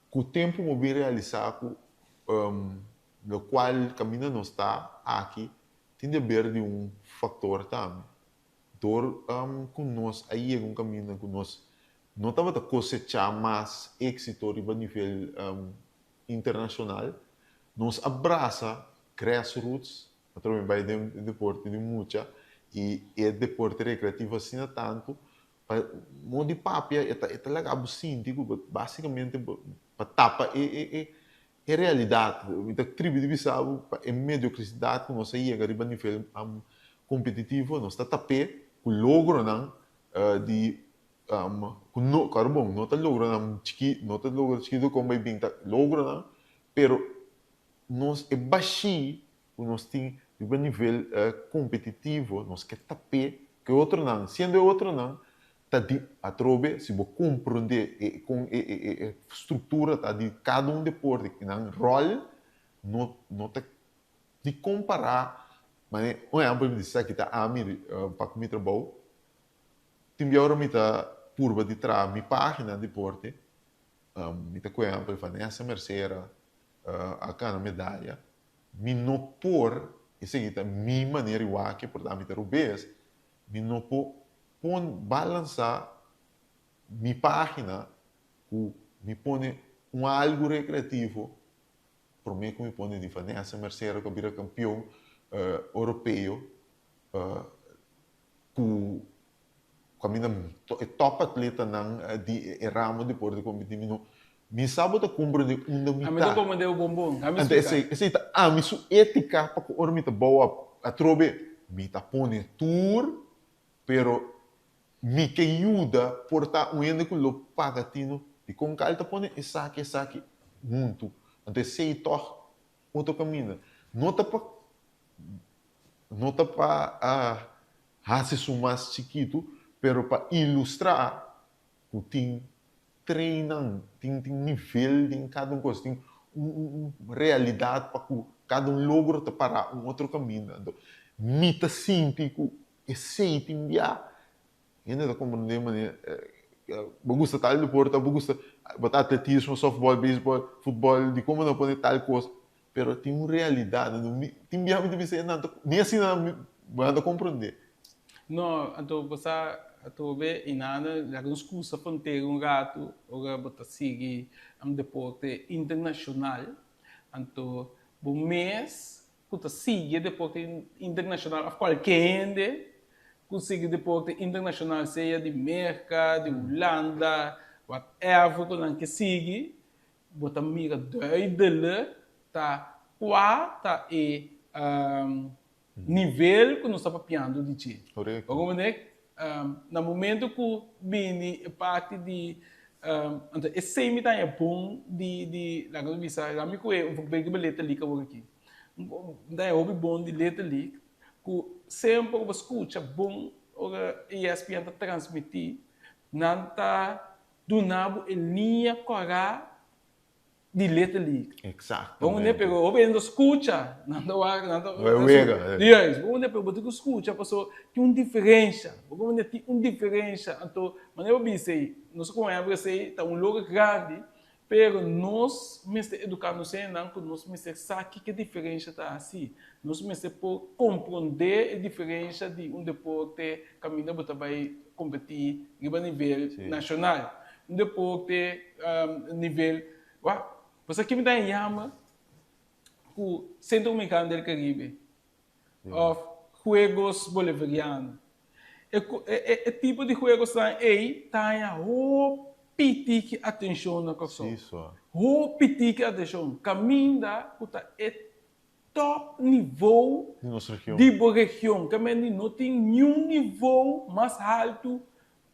Ku tempu mi a bin realisá ku lokual kaminda nos ta aki tin di haber di un faktor tambe. Dor ku nos a yega un kaminda ku nos no tabata kosechá mas éksito riba nivel internashonal, nos a brasa grassroots, atrobe mi bai den e deporte di mucha i e deporte rekreativo asina tantu, pa modo di papia e ta e ta laga bo sinti ku basikamente bo pa tapa e e e e realidat. Mi ta tribi di bisa bo pa e mediokrisidad ku nos a yega riba nivel kompetitivo, nos ta tap'é ku logronan di ku no kòrda bon no ta logronan chiki no ta logro chikitu kon bai bin ta logronan pero nos e bashí ku nos tin riba nivel kompetitivo nos ke tap'é ku e otronan siendo e otronan ta di atrobe si bo komprondé e kon e e e struktura ta di kada un deporte i nan ròl no no ta di kompará manera un ehèmpel mi di esaki ta ami pa ku mi trabou. Tin bia ora mi ta purba di traha mi pagina deporte, mi ta kohe ehempel Vanessa Mercera a gana medaya, mi no por, esaki ta mi manera di wak, por ta mi ta robes, mi no por pon balansa mi pagina ku mi pone un algu rekreativo prome ku mi pone di Vanessa Mercera ku a bira kampion oropeo. Ku kaminda e top atletanan di e ramo deporte kompetí mi no mi sa bo ta komprende unda mi ta. Ami ta komprende bo bon bon. Ami Anto esei esei ta ami su etika pa ku ora mi ta bou atrobe mi ta pone tur pero mi ke yuda por ta un hende ku lo paga tino dikon kal ta pone esaki esaki huntu anto esei tog otro kaminda no ta pa No ta pa hasi su mas chikitu, pero pa ilustrá ku tin treinan, tin tin nivel den kada un kos, tin un un realidat pa ku kada un logro ta pará un otro kaminda. Anto mi ta sinti ku esei tin bia Hende ta komprendé manera bo gusta tal deporte òf bo gusta bo ta atletismo, sòftbòl, beisbòl, futbòl, dikon bo no pone tal kos? Pero tin un realidat, tin biaha mi ta bisa nan ta ni asina bo nan ta komprendé. No, anto bo sa atrobe i nada laga nos krusa frontera un ratu ora bo ta sigui un deporte internashonal, anto bo mes ku ta sigui e deporte internashonal òf kualke hende ku sigui deporte internashonal sea di Merka, di Hulanda, whatever ku nan ke sigui, bo ta mira duidelik ta kua ta e nivel ku nos ta papiando di dje. Korekto. Bo komprende? Na momento ku bini e parti di anto esei mi ta haña bon di di laga mi bisa laga mi kohe un poco riba Little League awor aki. Mi ta haña hopi bon di Little League ku semper bo skucha bon ora ESPN ta transmití nan ta duna bo e liña kòrá di Little League. Exactamente. Bo mende pero hopi hende ta scucha, nan ta wak, nan ta Wega, wega. Juist, bo mende pero bo tin cu scucha paso tin un diferencia, bo mende tin un diferencia, anto manera bo bisa ey, nos como hembra esey ta un logro grandi, pero nos mester educa nos hendenan cu nos mester sa kiko e diferencia ta haci, nos mester por compronde e diferencia di un deporte caminda bo ta bay competi riba nivel nacional. Un deporte nivel wak. Pasobra ki mi ta yama? ku Centro Dominicano del Caribe òf Juegos Bolivariano. E e e tipo di juegosnan ei ta haña hopi tiki atenshon na Kòrsou. Hopi tiki atenshon. Kaminda ku ta e top nivou Di nos region. di bo region. Kaminda no tin niun nivou mas haltu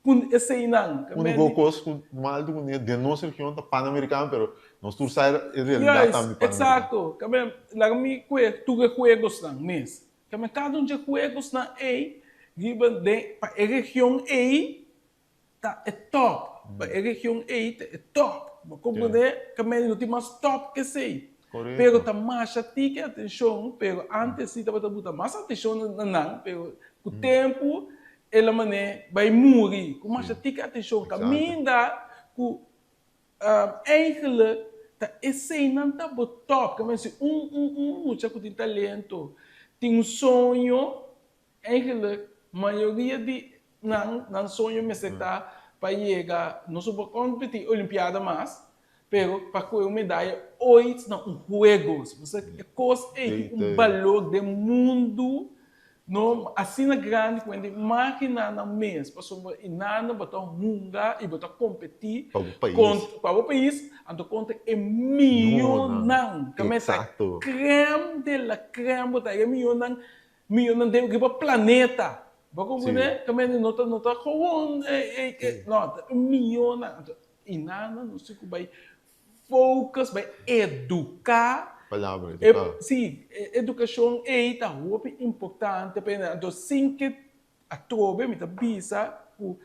ku eseinan. Kaminda Úniko kos ku mas haltu ku den nos region ta Panamericano, pero nos tur sa e realidat tambe di Panamericano. Exacto. Kaminda laga mi kue tur e juegosnan mes. Kaminda kada un dje juegosnan ei riba den pa e region ei ta e top. Pa e region ei ta e top. Bo komprendé? Kaminda no tin mas top ke esei. Pero ta masha tiki atenshon, pero antes si tabata buta mas atenshon na nan, pero ku tempu el a man'é bai muri ku masha tiki atenshon. Kaminda ku eigenlijk ta eseinan ta bo top. Kaminda si un un un mucha ku tin talento tin un soño, Eigenlijk, mayoria di nan, nan soño mester ta pa yega, no so pa competi Olimpiada mas, pero pa coge un medaya ooit na un juegos. Pasobra e cos ey tin un balor den mundu, no, asina grandi cu hende imagina nan mes, pasobra y nan bo ta hunga y bo ta competi Pa bo pais. pa bo pais, anto contra e miyonan. Exacto. Crème de la crème bo ta, e miyonan Miyonan den riba planeta. Bo a comprende? Ta mende no ta no ta gewoon no, ta un miyonan. Anto i nan nos tin ku bai focus, bai eduká. Palabra, eduká. Si, e edukashon ei ta hopi importante pa hende. Anto sin ke atrobe mi ta bisa ku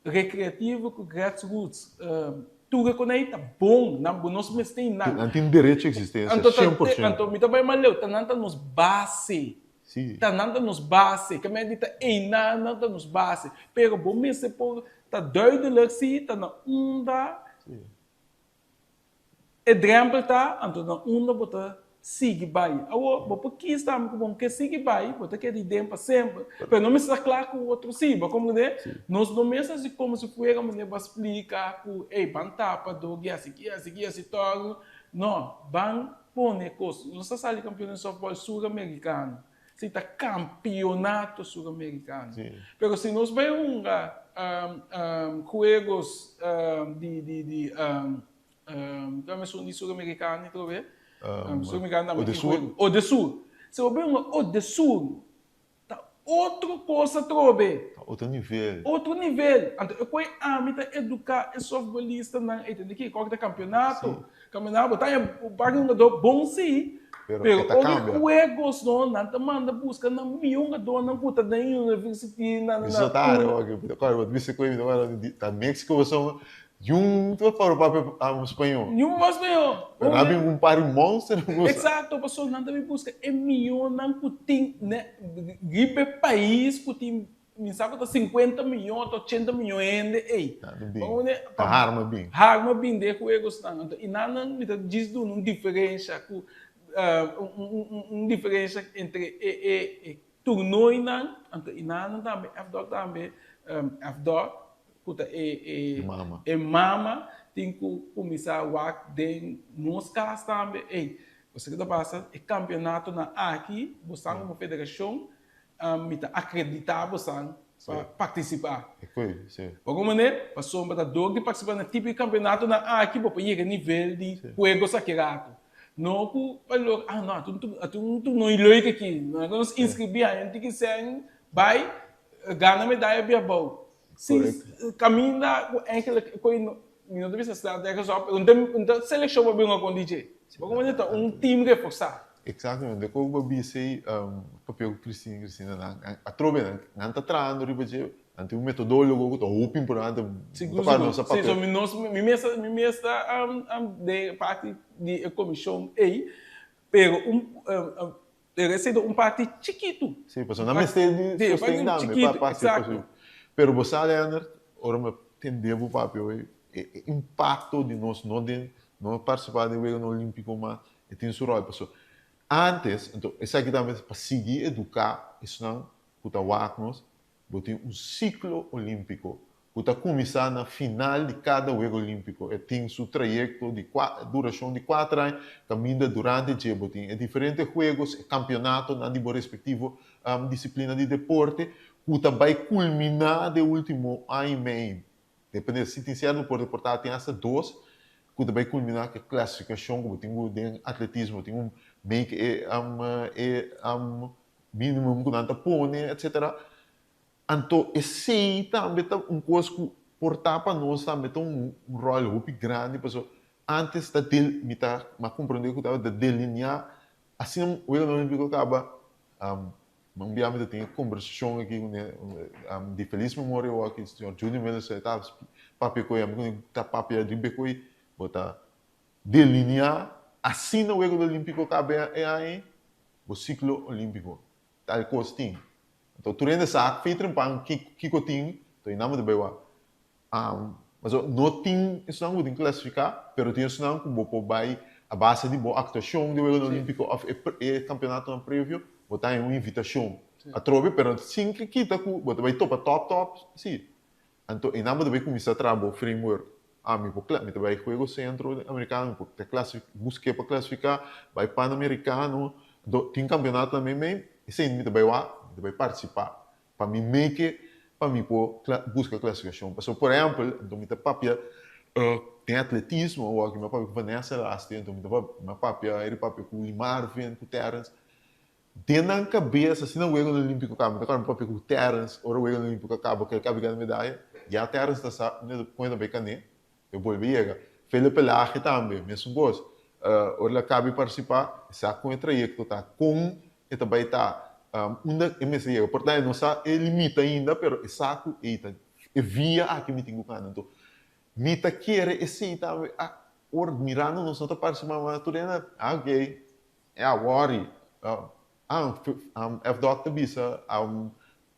Recreativo cu grassroots tur e con ey ta bon, nan bo nos mester y nan. Nan tin derecho a existencia, Anto ta 100%. Anto mi ta bay mas leu, ta nan ta nos base. Si. Ta nan ta nos base, ke mey di ta eynan nan ta nos base. Pero bo mester por ta duidelijk si ta na unda. Si. E drempel ta, anto na unda bo ta sigui bai. Awor, bo por kis tambe ku bo no ke sigui bai, bo ta keda iden pa semper. Pero no mester ta kla ku otro si, bo komprendé? Nos no mester hasi komo si fuera manera bo a splika ku, ey, ban tapa dor di hasi ki, hasi ki, hasi tòrnu. No, ban pone kos. Nos a sali kampion den sòftbòl suramerikano. Si ta kampionato suramerikano. Pero si nos bai hunga juegos di di di kua esun di suramerikano atrobe? Suramerikano tambe tin juego. Odesur. Si bo bai hunga Odesur ta otro kos atrobe. Ta otro nivel. Otro nivel. Anto e koi ami ta eduká e softbolistanan ei tende ki kòke ta kampionato. Kampionato bo ta haña un par di hungadó bon si, Pero pero e ta ora e kambia. juegos no nan ta manda buska nan mihó hungadónan ku ta den university na Mi so na ta are wak, mi ta kòrda bo ta bisa ku mi ta kòrda di ta Mexico pasobra yun ta papia papia spañó. Yun papia spañó. Pero nan a bin ku un par di monster ku sa. Exacto, pasobra nan ta bin buska e mihónan ku tin ne riba e pais ku tin Mi sa ku ta 50 miyon ota 80 miyon hende ei. Nan ta bin. Ta harma bin. Harma bin den e juegosnan. Anto i nan nan mi ta djis duna un diferensha ku un diferensha entre e e e turnoinan anto i nan nan tambe FDOK tambe FDOK ku ta e e e mama tin ku kuminsá wak den nos kas tambe ei. Pasobra ke ta pasa e kampionatonan aki bo san komo federashon Mi ta akreditá bosan pa partisipá. Bo kon manera? Pasobra ta dor di partisipá na tipo di kampionatonan aki bo por yega nivel di juegos aki rato. No ku pa lor, ah no, ata un torneo leuk aki, nos inskribí haña un tiki sèn, bai gana medaya bia abou. Si kaminda ku eigenlijk e koe mi no ta bisa sla ergens op, pero un ta selekshon pa bin kon di dje. Bo kon manera? Ta un team reforsá. Exactamente, de koe bo bisa ei papia ku Cristina, Cristina nan atrobe nan nan ta trahando riba dje, nan tin un metodologo ku ta hopi importante, Sigur sigur, si so mi nos mi mes mi mes ta den parti di e komishon ei, pero un pero esei ta un parti chikitu. Si, pasobra nan mester di sosten tambe pa pa hasi posible. Pero bo sa Leonard, ora mi a tende bo papia hoy, e impacto di nos no den no participa den Weganan Olimpico mas, E tin su ròl pasobra antes, anto esaki tambe pa sigui eduká esnan ku ta wak nos, bo tin un siklo olímpiko ku ku ta kuminsá na final di kada Wega Olímpiko. E tin su trayekto di durashon di kuater aña, kaminda durante dje bo tin e diferente juegos, e kampionatonan di bo respektivo disiplina di deporte, ku ta bai kulminá den último aña i mei. Depende si tin sierto deporte por ta tin asta dos ku ta bai kulminá ku e klasifikashon ku bo tin ku den atletismo bo tin ku make e e minimum ku nan ta pone etcetera. Anto esei tambe ta un kos ku por ta pa nos tambe ta un ròl hopi grandi pasobra antes ta del mi ta mi a komprondé ku tabata delineá asina Weganan Olímpiko kaba un bia mi ta tin e kombersashon aki ku di felis memoria awor aki señor Junior Miller e ta papia ku ami ku ta papia riba e koe bo ta delineá asina Weganan Olímpiko kaba e aña bo siklo olímpiko. Tal kos tin. Anto tur hende sa fe trempan kiko tin, anto e nan bo ta bai wak. Pasobra no tin esnan ku bo tin klasifiká, pero tin esnan ku bo por bai a base di bo aktuashon di Weganan Olímpiko òf e kampionatonan previo, bo ta haña un invitashon atrobe, pero sin ke kita ku bo ta bai topa tòp tòp, si. Anto einan bo ta bai kuminsá traha bo framework. Ah, mi por mi ta bai Juego Centro Americano, mi por ta klasi busk'é pa klasifiká, bai Panamericano, anto tin kampionatonan meimei, esei mi ta bai wak, mi ta bai partisipá pa mi meke pa mi por buska klasifikashon. Pasobra por ehèmpel, anto mi ta papia den atletismo awor aki mi a papia ku Vanessa laatste, anto mi ta mi a papia, eri papia ku Marvin, ku Terrence, Den nan kabes, asina Weganan Olímpiko kaba, mi ta kòrda mi papia ku Terence, ora Weganan Olímpiko a kaba, ku el kaba di gana medaya, ya Terence ta sa kon e ta bai kané, e bolbe yega. Felipe Pelage tambe, mesun kos, ora el a kaba di partisipá, e sa kon e trayekto ta, kon e ta bai ta, unda e mester yega. Por ta e no sa e limita ainda, pero e sa ku ei ta e via aki mi tin ku kana. Anto, mi ta kere esei tambe, ora mirando nos no ta partisipá mas, tur hende, ah okey. E a worry. Ah, FDOC ta bisa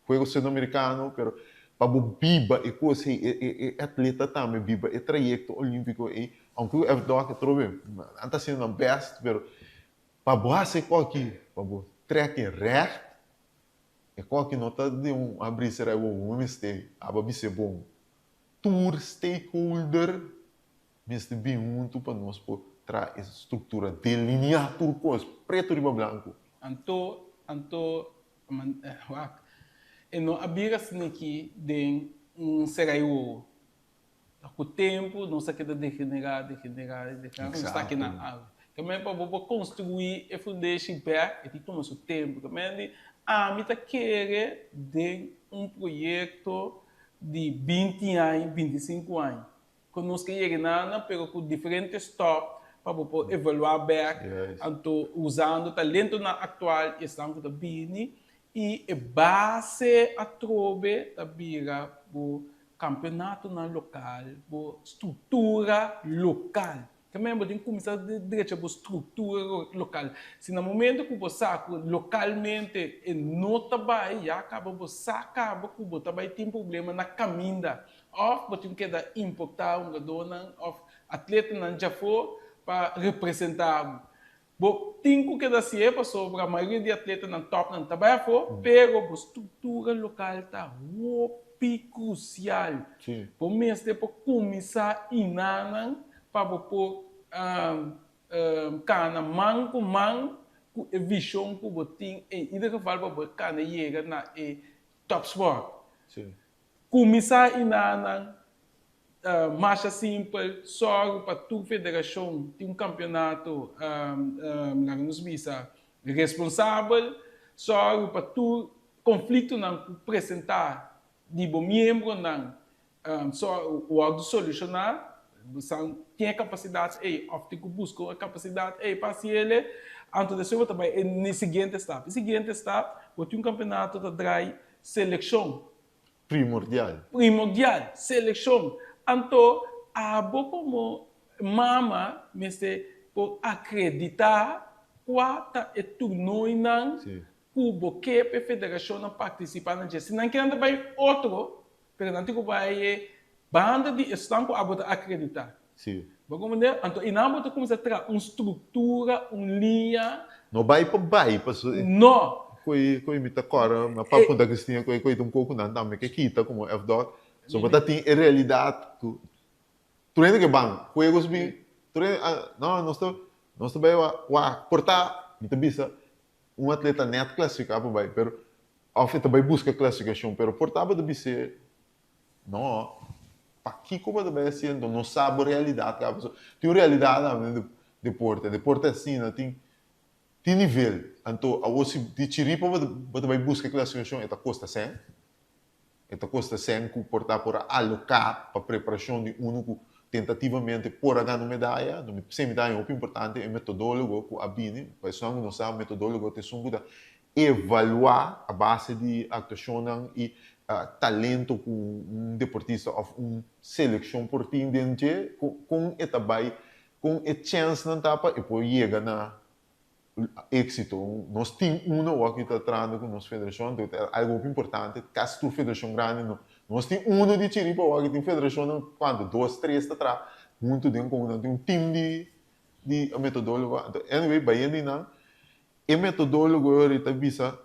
juego sudamericano, pero pa bo biba e cos ei, e atleta tambe biba e trayecto olimpico ei, aunke cu FDOC atrobe nan ta haciendo nan best, pero pa bo haci e cos aki, pa bo trek e recht, e cos aki no ta di un abrir y cera wowo, bo mester aba bis'e bon. Tur stakeholder Mester bin huntu pa nos por traha e struktura, delineá tur kos, pretu riba blanku. Anto, anto, wak, e no a bira sniki den un serai wowo. Ta ku tempu nos a keda degenerá, degenerá, degenerá, nos ta aki na awe. Kamen pa bo por konstruí e fundeshi bèk, e tin tuma su tempu. Kamen di, ami ta kere den un proyekto di binti aña, bintisinku aña. Ku nos ke yega nan, pero ku diferente stop pa bo por evaluá bèk, anto usando talentonan aktual i esnan ku ta bini, i e base atrobe ta bira bo kampionatonan lokal, bo struktura lokal. Tambe bo tin kuminsá drecha bo struktura lokal. Si na momento ku bo sa ku lokalmente e no ta bai, ya kaba bo sa kaba ku bo ta bai tin problema na kaminda. Òf bo tin keda importá hungadónan òf atletanan djafó pa representá bo. Bo tin ku keda hasié pasobra mayoria di atletanan tòpnan ta bai afó, pero bo struktura lokal ta hopi krusial. Bo mester por kuminsá inanan pa bo por kana man ku man ku e vishon ku bo tin en ieder geval pa bo kana yega na e tòpspòrt. Kuminsá inanan masha simpel, sòru pa tur federashon tin un kampionato, laga nos bisa, responsabel, sòru pa tur konfliktonan ku presentá di bo miembronan wòrdu solushoná, bo san tin e kapasidat ei òf tin ku buska e kapasidat ei pa hasi el, anto despues bo ta bai e siguiente stap. E siguiente stap, bo tin un kampionato ta drai selekshon. Primordial. Primordial, selekshon. Anto abo komo mama mester por akreditá kua ta e turnoinan ku bo ke pa e federashonnan partisipá na dje. Si nan ke nan ta bai otro, pero nan tin ku bai e banda di esnan ku abo ta akreditá. Bo komprendé? Anto einan bo ta kuminsá traha un struktura, un liña. No bai pa bai pasobra. No. Koe koe mi ta kòrda, mi a papia ku Cristina koe koe ta un koko nan tambe ke kita komo FDOC. So bo ta tin e realidat ku tur hende ke ban juegos bin tur hende a no nos ta nos ta bai wak por ta mi ta bisa un atleta nèt klasifiká pa bai pero òf e ta bai buska klasifikashon pero por ta bo ta bis'é no pakiko bo ta bai hasié anto no sa bo realidat kaba pasobra tin un realidat tambe den deporte deporte asina tin tin nivel anto awor si di chiripa bo ta bo ta bai buska klasifikashon e ta kosta sèn. E ta kosta sèn ku por ta por a aloká pa preparashon di unu ku tentativamente por a gana un medaya. No mi p'esei mi ta haña hopi importante e metodólogo ku a bini. Pa esnan ku no sa, metodólogo ta esun ku ta evaluá a base di aktuashonnan i talento ku un deportista òf un selekshon por tin den dje, kon e ta bai, kon e chènsnan ta pa e por yega na Éxito. Nos tin uno awor ki ta trahando ku nos federashon, anto ta algo hopi importante, kasi tur federashon grandi no. Nos tin uno di Chiripa awor ki tin federashonnan kuantu? Dos, tres ta traha huntu den komo nan tin un team di di metodólogo. Anto anyway bayendo di nan e metodólogo ta bisa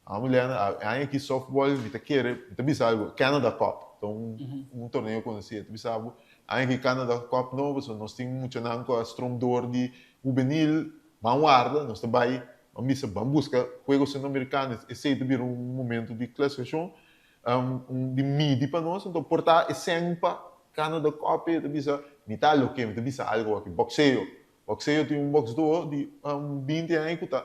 Amo Lena, e aña aki softball mi ta kere, mi ta bisa algo, Canada Cup, ta un un torneo conoci, ta bisa bo, aña aki Canada Cup no, pasobra nos tin muchanan cu a strom door di hubenil, ban warda, nos ta bay, ban bisa, ban busca Juegos Centroamericanos, esey ta bira un momento di clasificacion, un di midi pa nos, anto por ta e sèn pa Canada Cup e ta bisa, mi ta loke, mi ta bisa algo aki, boxeo, boxeo tin un boxdor di 20 aña cu ta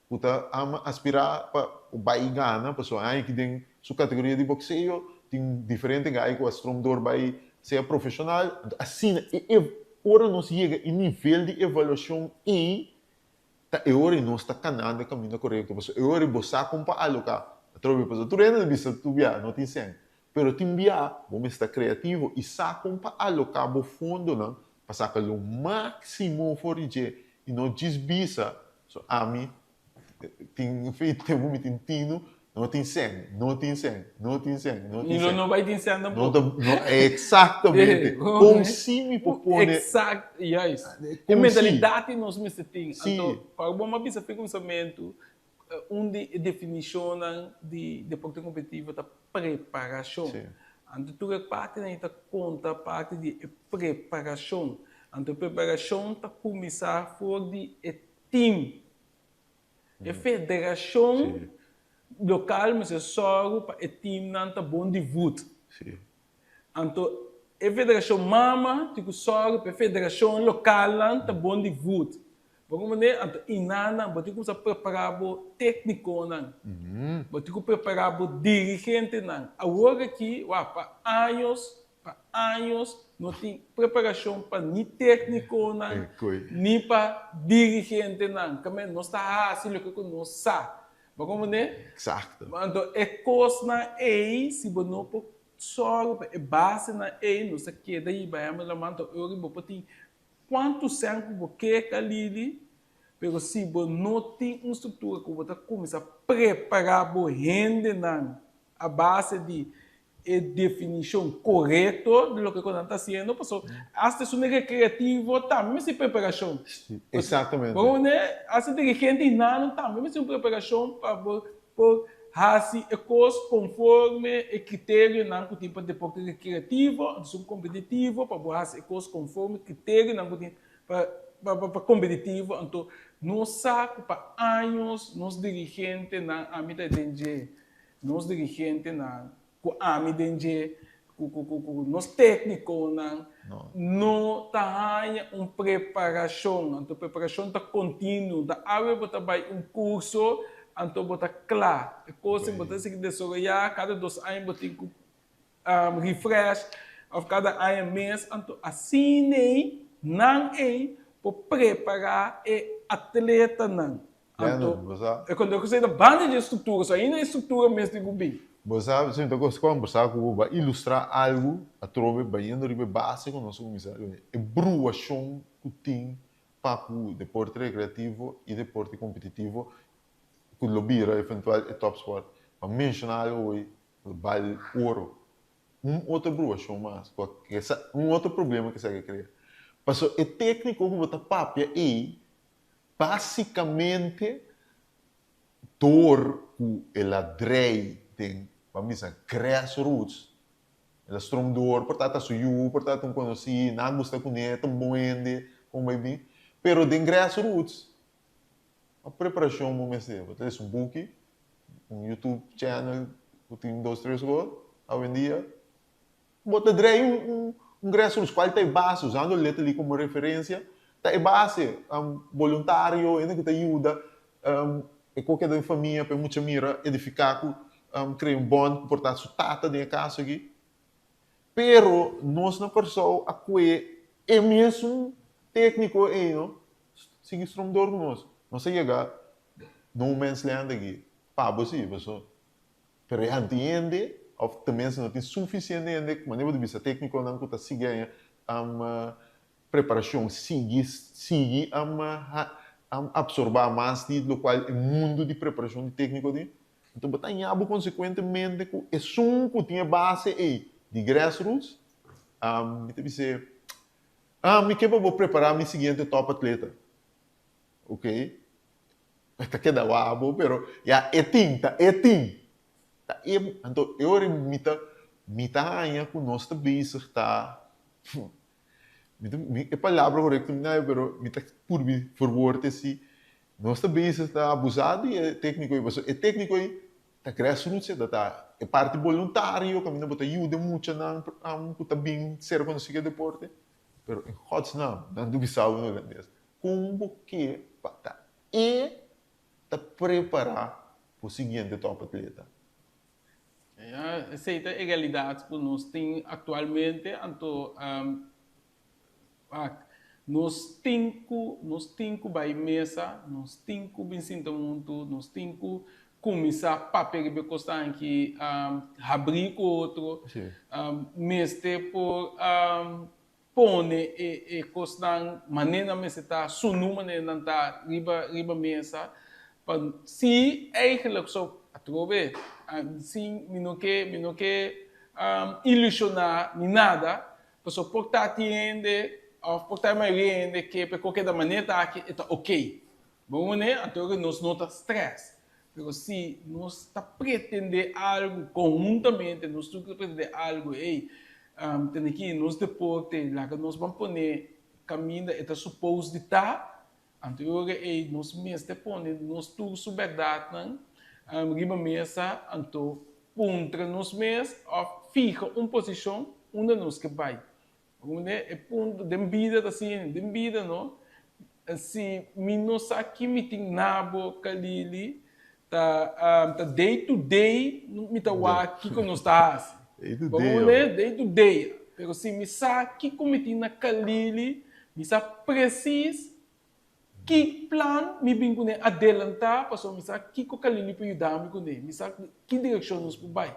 ku ta ama aspirá pa bai gana pasobra aña aki den su kategoria di bokseo tin diferente gai ku a strom dor bai sea profeshonal. Anto asina e e ora nos yega e nivel di evaluashon ei ta e ora ei nos ta kanando e kaminda korekto pasobra e ora ei bo sa kon pa aloká atrobe pasobra tur hende ta bisa tur bia no tin sèn pero tin bia bo mester ta kreativo i sa kon pa aloká bo fondonan pa saka lo máksimo for di dje i no djis bisa So ami tin fe tempu mi tin tinu, no tin sèn, no tin sèn, no tin sèn, no tin sèn. Ni lo no bai tin sèn tampoco. No ta, no, exactamente. Kon si mi por pone. Exact, juist. E mentalidad di nos mester tin. Si. Anto, pa bo a bisa fe kuminsamentu, un di e definishonnan di deporte kompetitivo ta preparashon. Si. Anto tur e partinan ei ta konta parti di e preparashon. Anto e preparashon ta kuminsá for di e team. E federashon lokal mester sòru pa e teamnan ta bon di vut. Anto e federashon mama tin ku sòru pa e federashon lokalnan ta bon di vut. Bo comprende? Anto inanan bo tin ku kuminsá prepará bo téknikonan. Bo tin ku prepará bo dirigentenan. Awor aki, wak, pa años Pa años no tin preparashon pa ni téknikonan ni pa dirigentenan. Kame nos ta hasi loke ku nos sa. Bo komprendé? Eksakto. Anto e kosnan ei, si bo no por sòru pa e basenan ei, nos ta keda hiba hèmber laman. Anto e ora bo por tin kuantu sèn ku bo ke kalili, pero si bo no tin un struktura ku bo ta kuminsá prepará bo hendenan a base di e definishon korekto di loke ku nan ta hasiendo, paso asta esun rekreativo tambe mester preparashon. Eksaktamente. Bo ne, asta dirigente i nano tambe mester un preparashon pa bo por hasi e kos konforme e kriterionan ku tin pa deporte rekreativo, esun kompetitivo pa bo hasi e kos konforme kriterionan ku tin pa pa kompetitivo. Anto nos sa ku pa años nos dirigentenan, ami ta den dje, Nos dirigentenan ku ami den dje, ku ku ku ku nos téknikonan no ta haña un preparashon. Anto preparashon ta kontinuo. Ta awe bo ta bai un kurso, anto bo ta kla. E kos bo ta sigui desaroyá, kada dos aña bo tin ku refresh òf kada aña mes. Anto asina ei nan ei por prepará e atletanan. Anto, bo sa. E cuando cu ta banda di e structura, so ainda e structura mes tin cu bin. Bo sa, si mi ta gosta combersa cu bo, bo a ilustra algo atrobe bayendo riba e base cu nos a cuminsa riba e bruacion cu tin pa cu deporte recreativo y deporte competitivo cu lo bira eventual e topsport. Bo a menciona algo hoy, bal oro. Un otro bruacion mas cu a un otro problema cu esaki a crea. Pasobra e tecnico cu bo ta papia ey Básicamente dor ku el a drei den, ban bisa, grassroots, El a strom door, por ta ta su yu, por ta ta un konosí, nan a gusta kuné, ta un bon hende, kon bai bin. Pero den grassroots, a preparashon bo mester. Bo ta lesa un buki, un YouTube channel ku tin dos tres gol awendia. Bo ta drei un un grassroots, kual ta e base, usando Letterly komo referensia, ta e base, boluntario, hende ku ta yuda, e koke den famia pa e mucha mira edifiká ku krea un bond ku por ta su tata den e kaso aki. Pero nos na Kòrsou a kue e mesun tékniko ei no sigui strom dor ku nos. Nos a yega no man's land aki pa bo si paso pero e anti hende òf tenminste no tin sufisiente hende manera bo ta bisa téknikonan ku ta sigui aña Preparashon, Sigui sigui absorbá mas di lokual e mundu di preparashon di tékniko tin. Anto bo ta haña bo konsekuentemente ku esun ku tin e base ei di grassroots, mi ta bis'é, Ah, mi ke pa bo prepará mi siguiente top atleta. Ok, e ta keda wak bo, pero ya e tin, ta e tin. Ta e, anto e ora mi ta mi ta haña ku nos ta bezig ta. Mi ta, mi, e palabra korekto mi na pero mi ta purbi verwoord esi. Nos ta bezig ta abusá di e tékniko ei, pasobra e tékniko ei ta grassroots, e ta ta e parti boluntario kaminda bo ta yuda e muchanan ku ta bin ser konosí ku e deporte. Pero in godsnaam, nan ta bisa bo na hulandes, kon bo ke pa ta e ta prepará bo siguiente top atleta? Ja, esei ta e realidat ku nos tin aktualmente, anto wak, nos tin ku nos tin ku bai mesa, nos tin ku bin sinta huntu, nos tin ku kuminsá papia riba e kosnan aki, habrí ku otro, mester por pone e e kosnan manera nan mester ta, sunu manera nan ta riba riba mesa pa si eigenlijk so atrobe sin mi no ke mi no ke ilusiona ni nada pasobra por ta tin hende of por ta e mayoria hende ke pa e koke da manera ta aki e ta ok bo wone anto nos no ta stress Pero si nos ta pretende algu konhuntamente, nos tur ta pretende algu, ey, tene ki nos deporte, laga nos ban pone kaminda e ta supos di ta, anto e ora ey nos mester pone nos tur su bèrdatnan riba mesa, anto puntra nos mes òf fiha un posishon unda nos ke bai. Rune e punto den bida ta asina, den bida no, si mi no sa ki mi tin na bo Kalili, ta ta day to day mi ta wak kiko nos ta hasi. Day to day. Rune, day to day. Pero si mi sa kiko mi tin na Kalili, mi sa presis Ki plan mi bin kuné adelantá pasobra mi sa kiko Kalili por yuda mi kuné, mi sa ki direkshon nos por bai.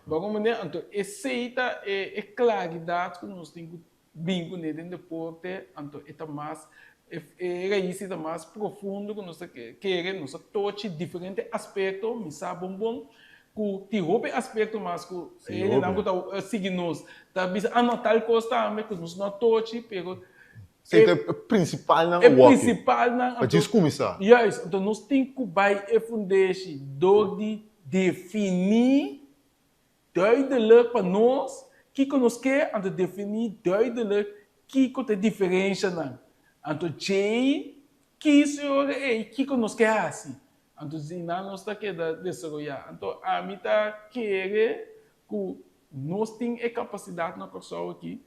Bo a komprendé? Anto esei ta e klaridat ku nos tin ku bin kuné den deporte, anto e ta mas, e rais ta mas profundo ku nos ta kere, nos a tochi diferente aspekto, mi sa bon bon ku tin hopi aspekto mas ku e hendenan ku ta sigui nos ta bisa, ah no tal kos tambe ku nos no a tochi, pero Esei ta e prinsipalnan E awor aki. prinsipalnan. Pa djis kuminsá. Juist. Anto nos tin ku bai e fundeshi dor di definí duidelijk pa nos kiko nos ke, anto definí duidelijk kiko ta e diferenshanan. Anto djei kis e ora ei kiko nos ke hasi. Anto asina nos ta keda desaroyá. Anto ami ta kere ku nos tin e kapasidat na Kòrsou aki.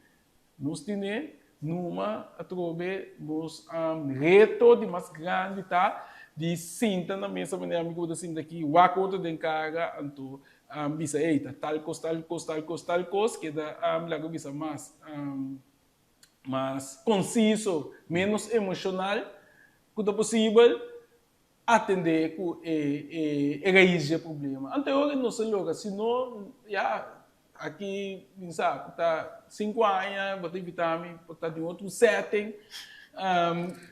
Nos tine numa atrobe nos reto di mas grandi ta di sinta na mesa manera mi ku bo ta sinta aki wak otro den kara anto bisa ey ta tal kos tal kos tal kos tal kos keda laga bisa mas mas konsiso menos emoshonal ku ta posibel atende ku e e rais dje problema. Anto e ora nos a logra, si no ya aki mi sa ku ta sinku aña bo ta invita mi por ta den otro setting.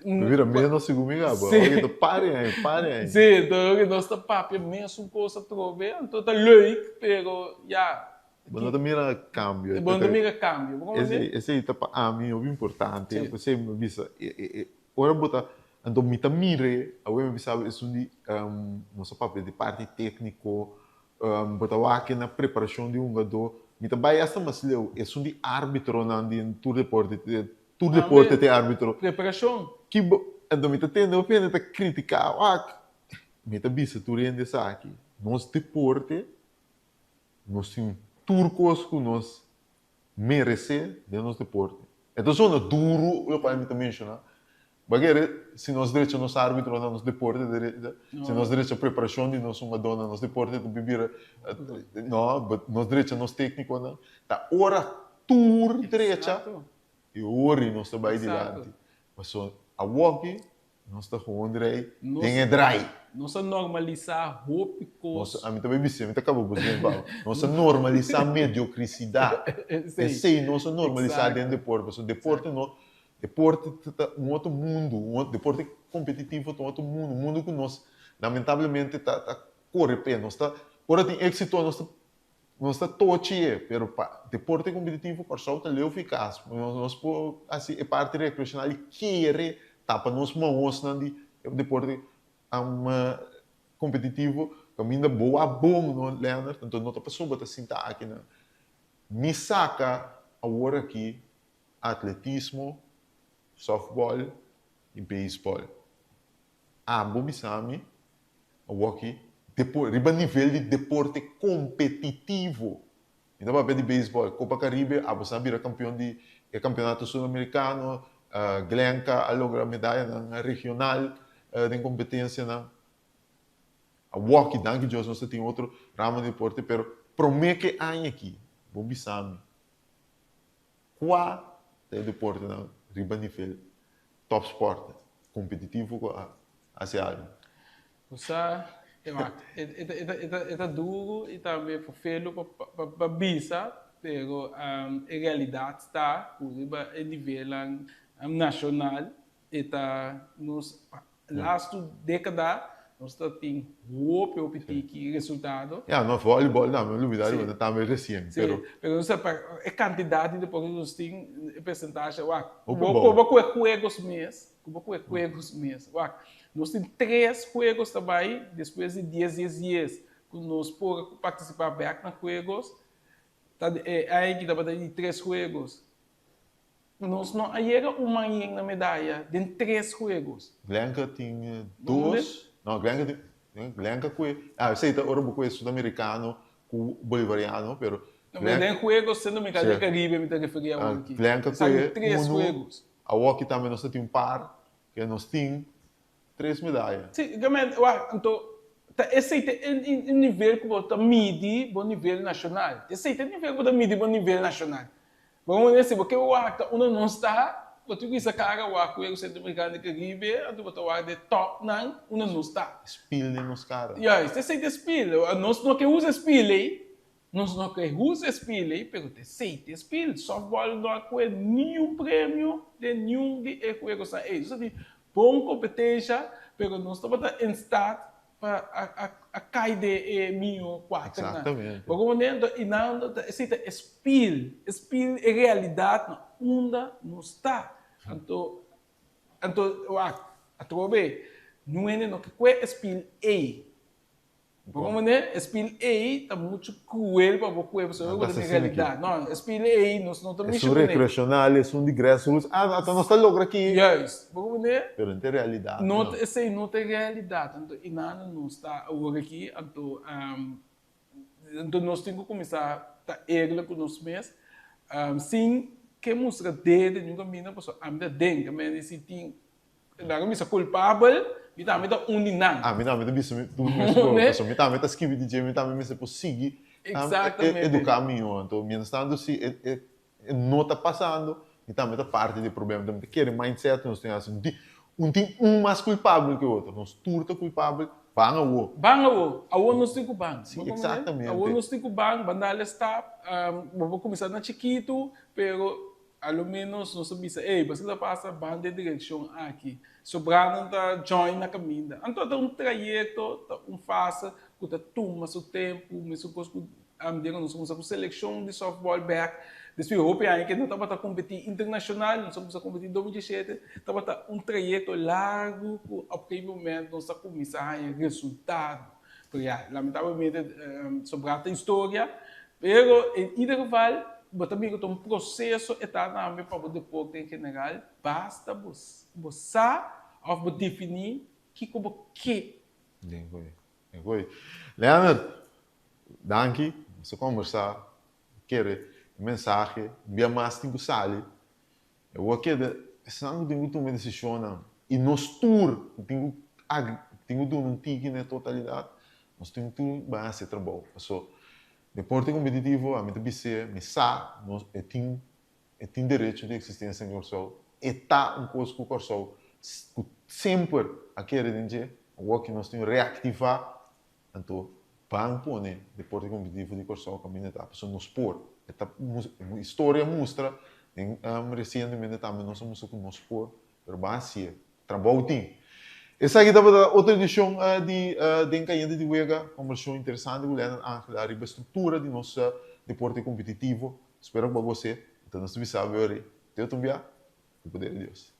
Bo bira menos sigun mi kaba, ora ta pari aña, pari aña. Si, anto e ora nos ta papia mesun kos atrobe, anto ta leuk, pero ya. Bo no ta mira kambio. Bo no ta mira kambio, bo komprende? Esei ta pa ami hopi importante, p'esei mi bisa Ora bo ta, anto mi ta mir'e, awe mi bisa bo esun di nos a papia di parti tékniko, bo ta wak na preparashon di hungadó. Mi ta bai hasta mas leu, esun di arbitronan di tur deporte, tur deporte tin arbitro. Preparacion. Ki bo, anto mi ta tende hopi hende ta critica, wak, mi ta bisa tur hende esaki, nos deporte, nos tin tur cos cu nos merece den nos deporte. E ta zona duro locual mi ta menciona, Bo kere si nos drecha nos arbitro na nos deporte ta si nos drecha preparacion di nos hungador na nos deporte ta bira no but nos drecha nos tecniconan ta ora tur drecha y ori nos ta bay dilanti pasobra awoki nos ta gewoon drei den e draai. Nos a normalisa hopi cos. Ami ta bay bisa mi ta caba bo zin pa nos a normalisa mediocricidad esey nos a normalisa den deporte pasobra deporte no Deporte ta un otro mundu, un otro deporte kompetitivo ta un otro mundu, un mundu ku nos lamentablemente ta ta kore p'e. Nos ta ora tin éksito nos ta nos ta tochi e, pero pa deporte kompetitivo Kòrsou ta leu fi kas. Nos nos por hasi e parti rekreashonal i kere tapa nos mahosnan di e deporte kompetitivo kaminda bo a bon no Leonard, anto no ta pasobra ta sinta aki nan. Mi saka awor aki atletismo, softball y baseball. Abo bisa mi awoki riba nivel di deporte competitivo. Mi ta papia di baseball, Copa Caribe, abo sa bira campeon di e campeonato Sudamericano, Glenka a logra medayanan regional den competencianan. Awoki, danki Dios nos ta tin otro ramo di deporte, pero prome ke aña aki, bo bisa mi. Kua ta e deportenan riba nivel topsport kompetitivo ku a hasi algu? Bo sa, e ta duru i tambe ferfelu pa bisa, pero e realidat ta ku riba e nivelnan nashonal E ta nos lastu dékada nos ta tin hopi hopi tiki resultado. Ya, nos volleyball tambe, mi lubida riba ta tambe resien, pero. Si, pero nos ta pa e kantidat di deporte ku nos tin, e persentahe, wak, ku bo ku bo ku e juegos mes, ku bo ku e juegos mes, wak, nos tin tres juegos ta bai despues di dies dies dies ku nos por partisipá bèk na juegos, ta e aña aki tabata di tres juegos. Nos no a yega un man yen na medaya den tres juegos. Glenka tin dos, no Glenka tin, Glenka ku e, ah esei ta ora bo ku e sudamericano ku bolivariano, pero No, pero den juegos Centroamericano y Caribe mi ta referi awor aki. Glenka ku e tres juegos. Awor aki tambe nos ta tin un par ke nos tin tres medaya. Si, wak, anto ta esei ta e nivel ku bo ta midi bo nivel nashonal. Esei ta e nivel ku bo ta midi bo nivel nashonal. Bo mester si bo ke wak ta unda nos ta, bo tin ku hisa kara wak ku e Centroamericano di Caribe, anto bo ta wak den topnan unda nos ta. Spil den nos kara. Juist, esei ta e spil. Nos no ke usa e spil ei, nos no ke usa e spil ei, pero ta esei ta e spil. Softball no a kohe niun premio den niun di e juegosnan ei. Nos a tin bon kompetensha, pero nos tabata en staat pa a kai den e mihó kuaternan. Exactamente. Bo comprende? Anto i nan ta esei ta e spil, e spil, e realidat na unda nos ta. Anto, anto wak, atrobe, niun hende no ke kue e spil ei. Bo comprende? E spil ei ta muchu kruel pa bo kue pasobra bo ta den realidat. No, e spil ei nos no ta mishi Esun kuné. rekreashonal, esun di grassroots, ah, ata nos ta logra aki. Juist. Bo comprende? Pero no ta e realidat. No ta, esei no ta e realidat. Anto i nada nos ta awor aki, anto anto nos tin ku kuminsá ta eerlijk ku nos mes, sin ke mustra dede niun kaminda pasobra ami ta den, ke mende si tin Laga mi sa kulpabel, mi tambe ta un di nan. Ami tambe ta bisa mi tur mes por, pasobra mi tambe ta skibi di dje, mi tambe mester por sigui eduká mihó. Anto mientras tanto si e no ta pasando, mi tambe ta parti di e problema. Anto mi ta kere mindset ku nos tin hasi, un tin un mas kulpabel ke otro, nos tur ta kulpabel, ban awo. Ban awo, awo nos tin ku ban. Si, eksaktamente. Awo nos tin ku ban, ban dal e stap, bo por kuminsá na chikitu, pero A lo menos nos ta bisa, ey, boso ta pasa ban den direccion aki. Sobranan ta join na caminda. Anto ta un trayecto, ta un fase cu ta tuma su tempo, mesun cos cu den nos a cuminsa cu seleccion di softball bek. Despues hopi aña ke no tabata competi internacional, nos a cuminsa competi 2017, tabata un trayecto largo cu op gegeven moment nos a cuminsa haña resultado. Pero ya, lamentablemente sobra ta historia. Pero en ieder geval, bo ta mira ku ta un proseso e ta tambe pa bo deporte en general, basta bo bo sa òf bo definí kiko bo ke. Den koe, den koe. Leonard, danki, nos a kombersá, kere e mensahe, un bia mas tin ku sali. E wou a keda esnan ku tin ku tuma e desishonnan i nos tur ku tin ku tin ku duna un tiki na e totalidat, nos tin tur bai hasi e trabou. Paso deporte kompetitivo ami ta bis'é, mi sa nos e tin e tin derecho di eksistensia na Kòrsou, e ta un kos ku Kòrsou ku semper a kere den dje, awor ki nos tin reaktivá Anto ban pone deporte competitivo di Corsou caminda ta pasobra nos por. E ta historia mustra den recientemente tambe nos a mustra cu nos por, pero ban hacié. Trabou tin. Esaki tabata otro edicion di Den Cayente di Wega, conversacion interesante cu Leonard Angela riba e structura di nos deporte competitivo. Spero cu bo a gos'é. Anto nos ta bisa bo yori te otro bia, cu poder di Dios.